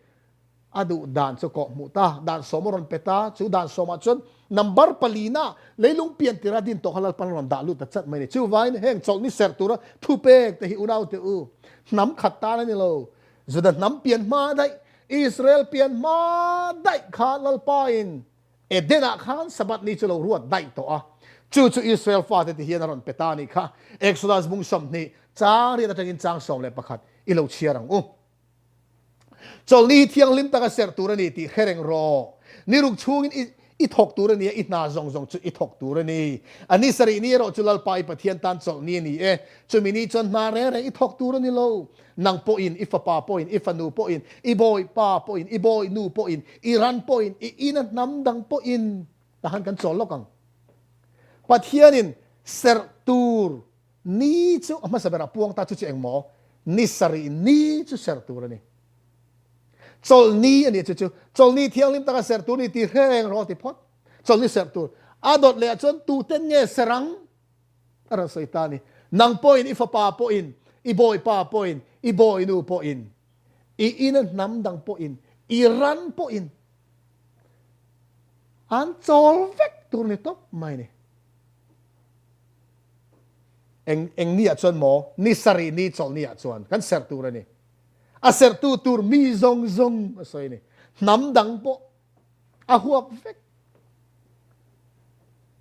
A duh dan chu kawh hmuh ta, dan sawm a rawn pe ta, chu dan sawmah chuan number palina leilung pian tira din tawh kha Lalpan a rawn dah lut ta chat mai a ni. Chuvangin heng chawlhni serh tura thupek te hi unaute u, hnam khat tan a ni lo. Juda hnam pian hma daih, Israel pian hma daih kha Lalpain Eden-ah khan Sabbath ni chu lo ruat daih tawh a, chu chu Israel fate ti hian a rawn pe ta a nih kha. Exodus bung 20, chang riat atangin chang 11 i lo chhiar ang u. Chawlhni hi thianghlim taka serh tur a ni tih hre reng rawh. Ni ruk chhungin i i thawk tur a ni a, i hna zawng zawng chu i thawk tur a ni. A ni sarih ni erawh chu Lalpa i Pathian tan chawlhni a ni e. Chumi ni chuan hna reng reng i thawk tur a ni lo. Nang pawhin, i fapa pawhin, i fanu pawhin, i bawipa pawhin, i bawinu pawhin, i ran pawhin, i ina hnam dang pawhin tahan kan chawl lawk ang. Pathianin serh tur Ni chu a hmasa berah puang ta chu chu engmaw? Ni sarih ni chu ser tur a ni. Chawlhni a ni chu chu chawlhni thianghlim taka ser tur ni ti hreng rawh ti phawt. Chawlhni ser tur. A dawt leh ah chuan tuten nge ser ang? A rawn sawi ta a ni. Nang pawhin, i fapa pawhin, i bawipa pawhin, i bawinu pawhin, i ina hnam dang pawhin, i ran pawhin an chawl vek tur ni tawp mai a ni. Eng eng ni ah chuan maw? Ni sarih ni chawlh ni ah chuan kan serh tur a ni. A serhtu tur mi zawng zawng a sawi a ni. Hnam dang pawh a huap vek.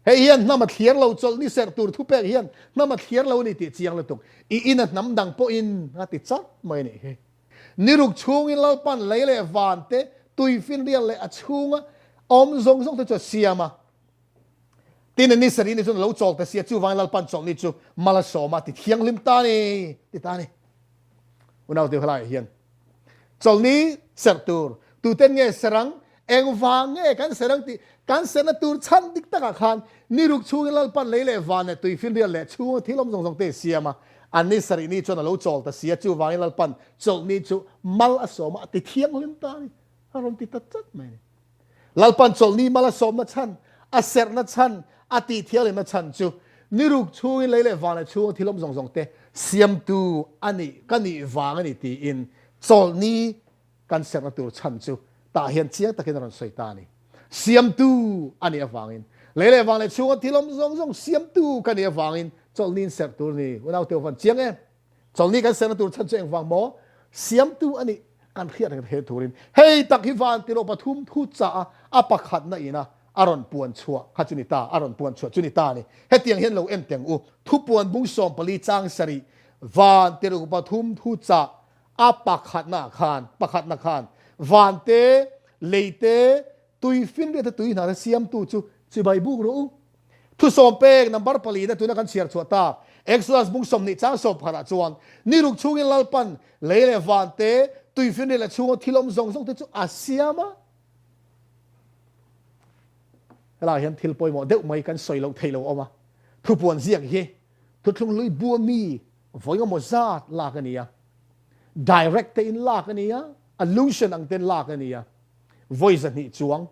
Hei hian hnam a thliar lo chawlh ni serh tur thupek hian hnam a thliar lo a ni tih chiang lutuk. I in a hnam dang pawhin a ti chat mai a nih hi. Ni ruk chhungin Lalpan lei leh van te, tuifinrial leh a chhunga awm zawng zawng te chu a siam a. Tin, ni sarih ni chuan a lo chawl ta si a, chuvangin Lalpan chawlhni chu mal a sawm a, ti thianghlim ta a ni, ti ta a ni. Unaute helaiah hian chawlhni serh tur tuten nge serh ang, engvang nge kan serh ang tih kan serhna tur chhan dik takah khan ni ruk chhungin Lalpan lei leh van leh tuifinrial leh chhunga thil awm zawng zawng te a siam a, an ni sarih ni chuan a lo chawl ta si a, chuvangin Lalpan chawlhni chu mal a sawm a, ti thianghlim ta a ni, a rawn ti ta chat mai a ni. Lalpan chawlhni mal a sawmna chhan, a serhna chhan, a tihthianghlimna chhan chu ni ruk chhungin lei leh van leh chhunga thil awm zawng zawng te siamtu a nih ka nih vang a ni tiin chawlhni kan serhna tur chhan chu tah hian chiang takin a rawn sawi ta a ni. Siamtu a nih avangin lei leh van leh chhunga thil awm zawng zawng siamtu ka nih avangin chawlhni in serh tur ni unaute u van chiang em? Chawlhni kan serna tur chhan chu engvang maw? Siamtu a nih kan hriat reng theih turin hei tak hi van tirawh pathum thu chaah a pakhatna ina a rawn puan chhuah kha chu ni ta, a rawn puan chhuah chu ni ta a ni. Hetiang hian lo en teng u, thupuan bung 14 chang sarih van tirawh pathum thu chah a pakhatna khan, pakhatna khan van te, lei te, tui finriat te tui hna te siamtu chu chibai buk rawh u. Thusawm pek number palina tuna kan chhiar chhuah tak Exodus bung 20 chang 11 ah chuan ni ruk chhungin Lalpan lei leh van te, tui finriat leh chhunga thil awm zawng zawng te chu a siam a. Helaiah hian thil pawimawh deuh mai kan sawi loh theih lo awm a. Thupuan ziak hi thuthlung hlui bua mi vawi engemaw zat lak a ni a. Direct te in lak a ni a, allusion ang ten lak a ni a. Vawi 200 chuang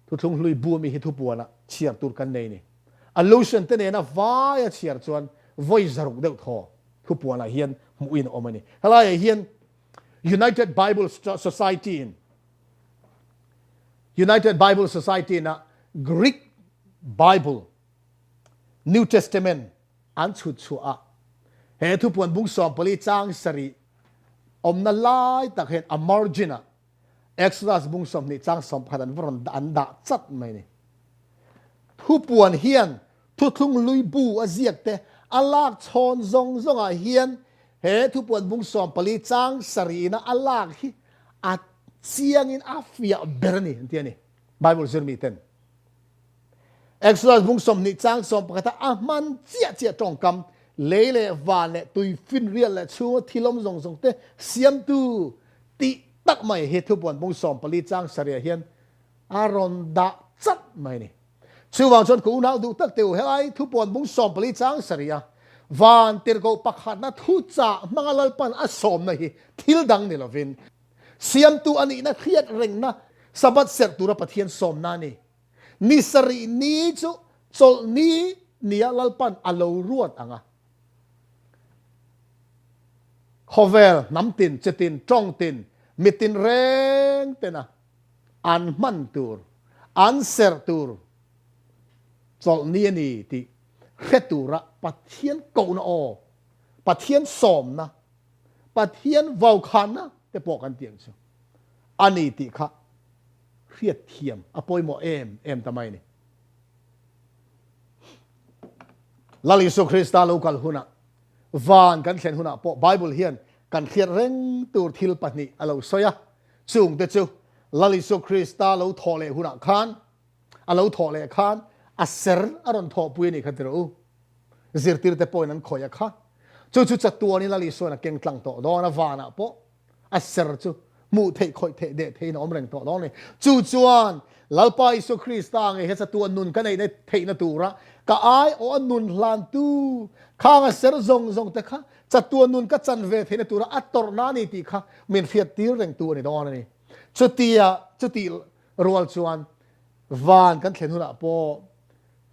Thuthlung hlui bu ami hi thupuanah chhiar tur kan nei ni. Allusion te nena vaia chhiar chuan vawi 600 deuh thaw thupuanah hian hmuhin a awm a ni. Helaiah hian United Bible Society in United Bible Society in a Greek Bible New Testament an chhut chhuah a, he thupuan bung 14 chang sarih awmna lai tak hian a margin ah Exodus bung 20 chang 11 an va rawn an dah chat mai ni. Thupuan hian thuthlung hlui bu a ziak te a lak chhawn zawng zawngah hian he thupuan bung 14 chang sarihna a lak hi a chiangin a fiah ber a ni an ti a ni Bible zirmi ten. Exodus bung 20 chang 11 a a hman chiah chiah tawngkam lei leh van leh tui finrial leh chhunga thil awm zawng zawng te siamtu Tih tak mai hi thupuan bung 14 chang sarih hian a rawn dah chat mai a ni. Chuvang chuan ka unau duh tak teh u, helai thupuan bung 14 chang sarih a van tirhkoh pakhatna thuchah hmanga Lalpan a sawmna hi thil dang ni lovin siamtu a nihna hriat rengna Sabbath serh tura Pathian sawmna a ni. Ni sarih ni chu chawlhni nia Lalpan a lo ruat ang a. Khawvel hnam tin, chi tin, tawng tin, mi tin reng tena an hman tur, an serh tur chawlhni a ni tih hre tura Pathian kohna aw, Pathian sawmna, Pathian vaukhanna te pawh kan tih ang chu a ni tih kha hriatthiam a pawimawh em em ta mai a ni. Lal Isua Krista lo kal hunah, van kan thlen hunah pawh Bible hian kan hriat reng tur thil pahnih a lo sawi a. Chungte chu Lal Isua Krista lo thawh leh hunah khan, a lo thawh leh khan a ser a rawn thawhpui a nih kha tirh u. Zirtirte pawhin an khawih a kha. Chu chu chatuanin Lal Isua'n a keng tlang tawh dawn a, vanah pawh A ser chu hmuh theih, khawih theih, deh theihin a awm reng tawh dawn a ni. Chu chuan Lalpa Isua Krista ngei he chatuan nun ka neihna theihna tura ka aiawh a nun hlantu khang a ser zawng zawng te kha chatuan nun ka chan ve theihna tura a tawrhna a ni tih kha min hriattir rengtu a ni dawn a ni. Chutia chutih rual chuan van kan thlen hunah pawh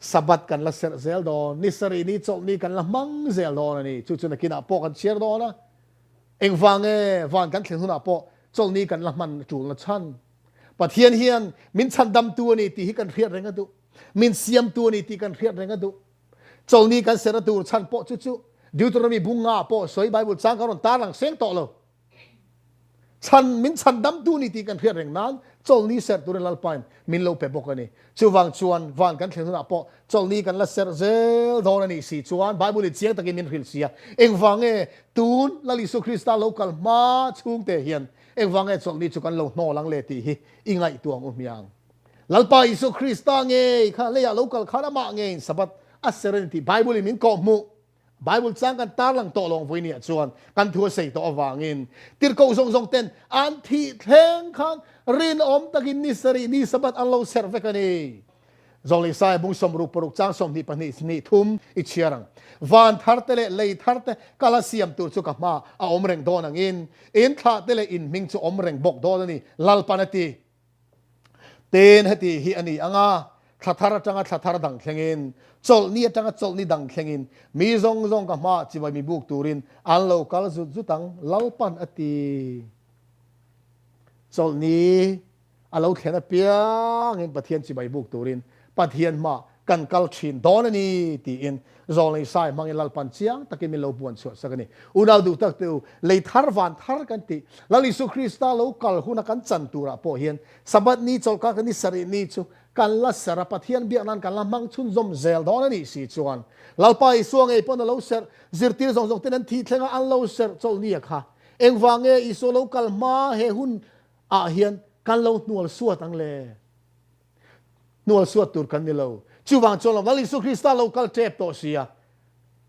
Sabbath kan la serh zel dawn, ni sarih ni chawlhni kan la hmang zel dawn a ni. Chu chu nakinah pawh kan chhiar dawn a. Engvang nge van kan thlen hunah pawh chawlhni kan la hman tulna chhan? Pathian hian min chhandamtu a ni tih hi kan hriat reng a duh. Min siamtu a ni tih kan hriat reng a duh. Chawlni kan serhna tur chhan pawh chu chu Deuteronomy bung nga ah pawh sawi Bible chang kan rawn tarlang seng tawh lo. Chhan min chhan damtu ni tih kan hriat reng nan chawlni serh turin Lalpain min lo pe bawk a ni. Chuvang chuan van kan thlen hunah pawh chawlni kan la serh zel dawn a nih si chuan Bible in chiang takin min hrilh si a. Engvang nge tun Lal Isua Krista lo kal hma chhungte hian engvang nge chawlni chu kan lo hnawl ang le tih hi i ngaihtuah ang u hmiang. Lalpa Isua Krista ngei kha leiah lo kal khan amah ngeiin Sabbath a ser a ni tih Bible in min kawhhmuh. Bible chang kan tarlang tawh lawng vui niah chuan kan thu a sei tawh avangin tirhkoh zawng zawng ten an thih thleng khan rinawm takin ni sarih ni Sabbath an lo serh vek a ni. Zawng leh Sai bung sawmruk paruk chang 22 hnih thum i chhiar ang. Van thar te leh lei thar te kal a siam tur chu ka hma a awm reng dawn angin in thlah te leh in hming chu awm reng bawk dawn a ni, Lalpan a ti. Tin, heti hi a ni ang a, thla thar atanga thla thar dang thlengin, chawlhni atanga chawlhni dang thlengin, mi zawng zawng ka hmaah chibai mi buk turin an lo kal zut zut ang, Lalpan a ti. Chawlhni a lo thlen apiangin Pathian chibai buk turin Pathian hmaah kan kal thin dawn a ni, tiin Zawlnei Sai hmangin Lalpan chiang takin min lo buan chhuah sak a ni. Unau duh tak te u, lei thar van thar kan tih, Lal Isu Krista lo kal huna kan chan turah pawh hian Sabbath ni chawlhkar kan ni sarih ni chu kan la serh a, Pathian biak nan kan la hmang chhunzawm zel dawn a nih si chuan Lalpa Isua ngei pawn a lo serh, zirtir zawng zawng ten an thih thleng a an lo serh chawlhni a kha. Engvang nge Isua lo kal hma he hun ah hian kan lo hnual suat ang le? Hnual suat tur kan ni lo. Chuvang chuan Lal Isu Krista lo kal tep tawh si a,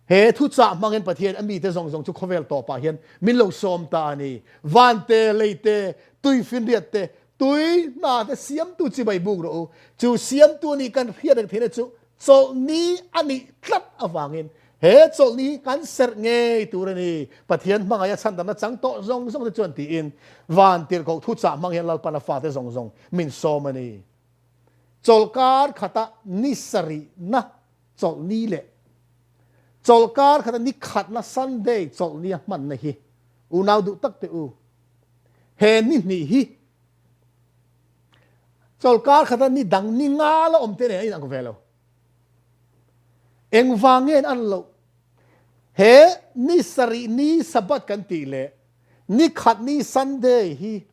he thuchah hmangin Pathian a mite zawng zawng chu khawvel tawpah hian min lo sawm ta a ni. Van te, lei te, tui finriat te, tui hna te siamtu chibai buk rawh u. Chu siamtu a nih kan hriat reng theihna chu chawlhni a nih tlat avangin he chawlhni hi kan serh ngei tur a ni. Pathian hmangaih a chhandamna chang tawh zawng zawng te chuan tiin van tirhkoh thuchah hmang hian Lalpan a fate zawng zawng min sawm a ni. Chawlhkar khata ni sarihna chawlhni leh chawlhkar khata ni khatna Sunday chawlhni a hmanna hi unau duh tak teh u. He ni hnih hi chawlhkar khata ni dang ni nga la awm te nen a inang ve lo. Engvang nge an loh? He ni sarih ni Sabbath kan tih leh ni khat ni Sunday hi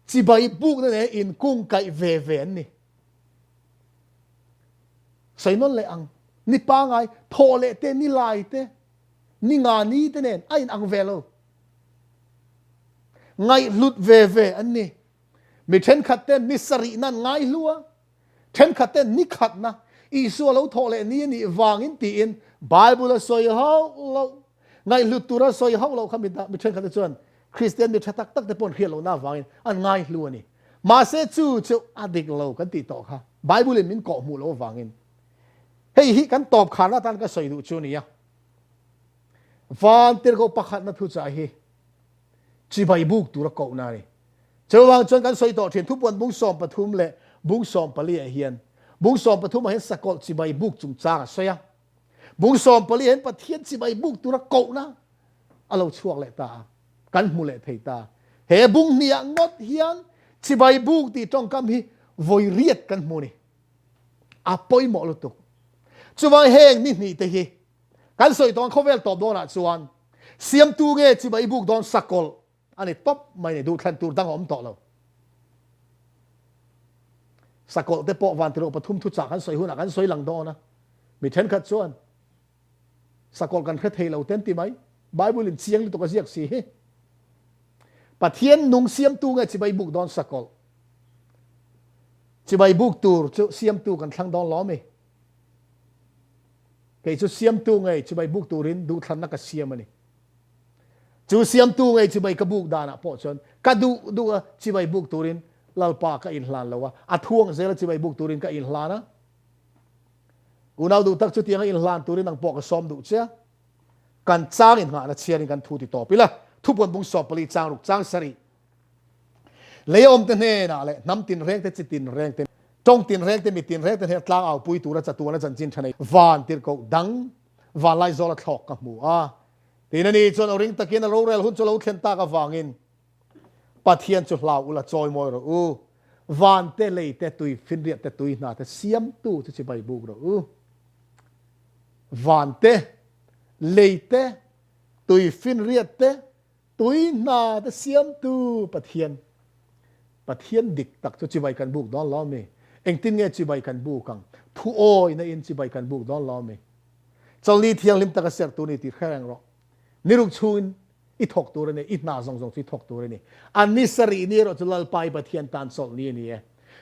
Chibai bukna nen inkung kaih ve ve an ni. Sawi nawn leh ang, ni pangai thawh leh te, ni lai te, ni nga ni te nen a inang ve lo. Ngaihhlut ve ve an ni. Mi thenkhat ten ni sarih nan ngaihlu a, thenkhat ten ni khatna Isua lo thawh leh ni a nih vangin tiin Bible a sawi hauh loh. Ngaihhlut tura sawi hauh loh kha mi mi thenkhat te chuan Kristian mi tha tak tak te pawh an hriat lohna avangin an ngaihlu a ni. Mahse chu chu a dik lo kan tih tawh kha Bible in min kawhhmuh loh avangin hei hi kan tawp kharna atan ka sawi duh chu a ni a. Van tirhkoh pakhatna thuchah hi chibai buk tura kohna a ni. Chuvang chuan kan sawi tawh thin thupuan bung 13 leh bung 14 ah hian bung 13 ah hian sakawlh chibai buk chungchang a sawi a. Bung 14 hian Pathian chibai buk tura kohna a lo chhuak leh ta a, kan hmu leh thei ta. He bung hniah ngawt hian chibai buk tih tawngkam hi vawi riat kan hmu ni. A pawimawh lutuk. Chuvang heng ni hnih te hi kan sawi tawh ang khawvel tawp dawnah chuan siamtu nge chibai buk dawn sakawlh a ni tawp mai ni, duhthlan tur dang a awm tawh lo. Sakawlh te pawh vantirh pathum thuchah kan sawi hunah kan sawi lang dawn a, mi thenkhat chuan sakawlh kan hre thei lo te an ti mai. Bible in chiang lutuk a ziak si hi. Pathian nung siamtu nge chibai buk dawn sakawlh? Chibai buk tur chu siamtu kan thlang dawn lo mi. Kei chu siamtu ngei chibai buk turin duhthlanna ka siam a ni. Chu siamtu ngei chibai ka buk danah pawh chuan ka duh duh a chibai buk turin Lalpa ka inhlan lo a, a thuang zela chibai buk turin ka inhlan a. Unau duh tak chutianga inhlan turin nang pawh ka sawm duh che a. Kan chang inngahna chhiarin kan thu ti tawp ila, thupuan bung 14 chang ruk chang sarih. Lei awmte hnenah leh hnam tinrengte, chi tinrengte, tawng tinrengte, mi tinrengte hnena tlang aupui tura chatuana chanchin tha nei van tirhkoh dang vanlai zawla thlawk ka hmu a. Tin a ni chuan aw ring takin a rorel hun chu lo thlen tak avangin Pathian chu hlau ula chawi mawi rawh u. Van te, lei te, tui finriat te, tui hna te siamtu chu chibai buk rawh u. Van te, lei te, tui finriat te, tui hna te siamtu Pathian. Pathian dik tak chu chibai kan buk dawn lo mi? Engtin nge chibai kan buk ang? Thu awina in chibai kan buk dawn lo mi? Chawlni thianghlim taka serh tur ni tih hre reng rawh. Niruk chhungin i thawk tur a ni, i hna zawng zawng chu i thawk tur a ni. A ni sarih ni erawh chu Lalpa i Pathian tan chawlhni a ni e.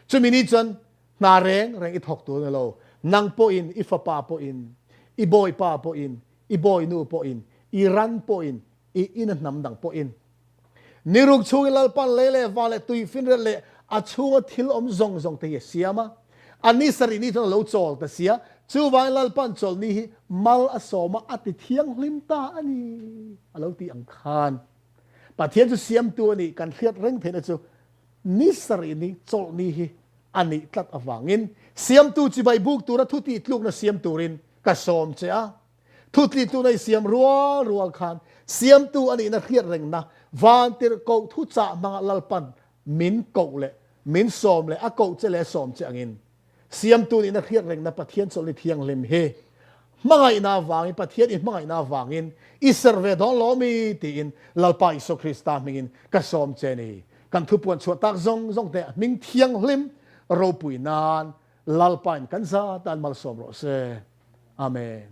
Chumi ni chuan hna reng reng i thawk tur a ni lo. Nang pawhin, i fapa pawhin, i bawipa pawhin, i bawinu pawhin, i ran pawhin, i ina hnam dang pawhin. Niruk chhungin Lalpan lei leh va leh tui finriat leh a chhunga thil awm zawng zawng te hi a siam a. A ni sarih ni chuan a lo chawl ta sia. Chuvangin Lalpan chawlhni hi mal a sawm a, a ti thianghlim ta a ni a lo tih ang khan. Pathian chu siamtu a nih kan hriat reng theihna chu ni sarih ni chawlhni hi a nih tlat avangin siamtu chibai buk tura thutih tlukna siam turin ka sawm che a. Thutlitluna i siam rual rual khan Siamtu a nihna hriat rengna vantirhkoh thuchah hmanga Lalpan min koh leh min sawm leh a koh che leh a sawm che angin Siamtu nihna hriat rengna Pathian chawlhni thianghlim hi hmangaihna avangin Pathian i hmangaihna avangin i serh ve dawn lo mi tiin Lalpa Isua Krista hmingin ka sawm che ni. Kan thupuan chhuah tak zawng zawng te hming thianghlim ropui nan Lalpain kan za tan malsawm rawh se. Amen.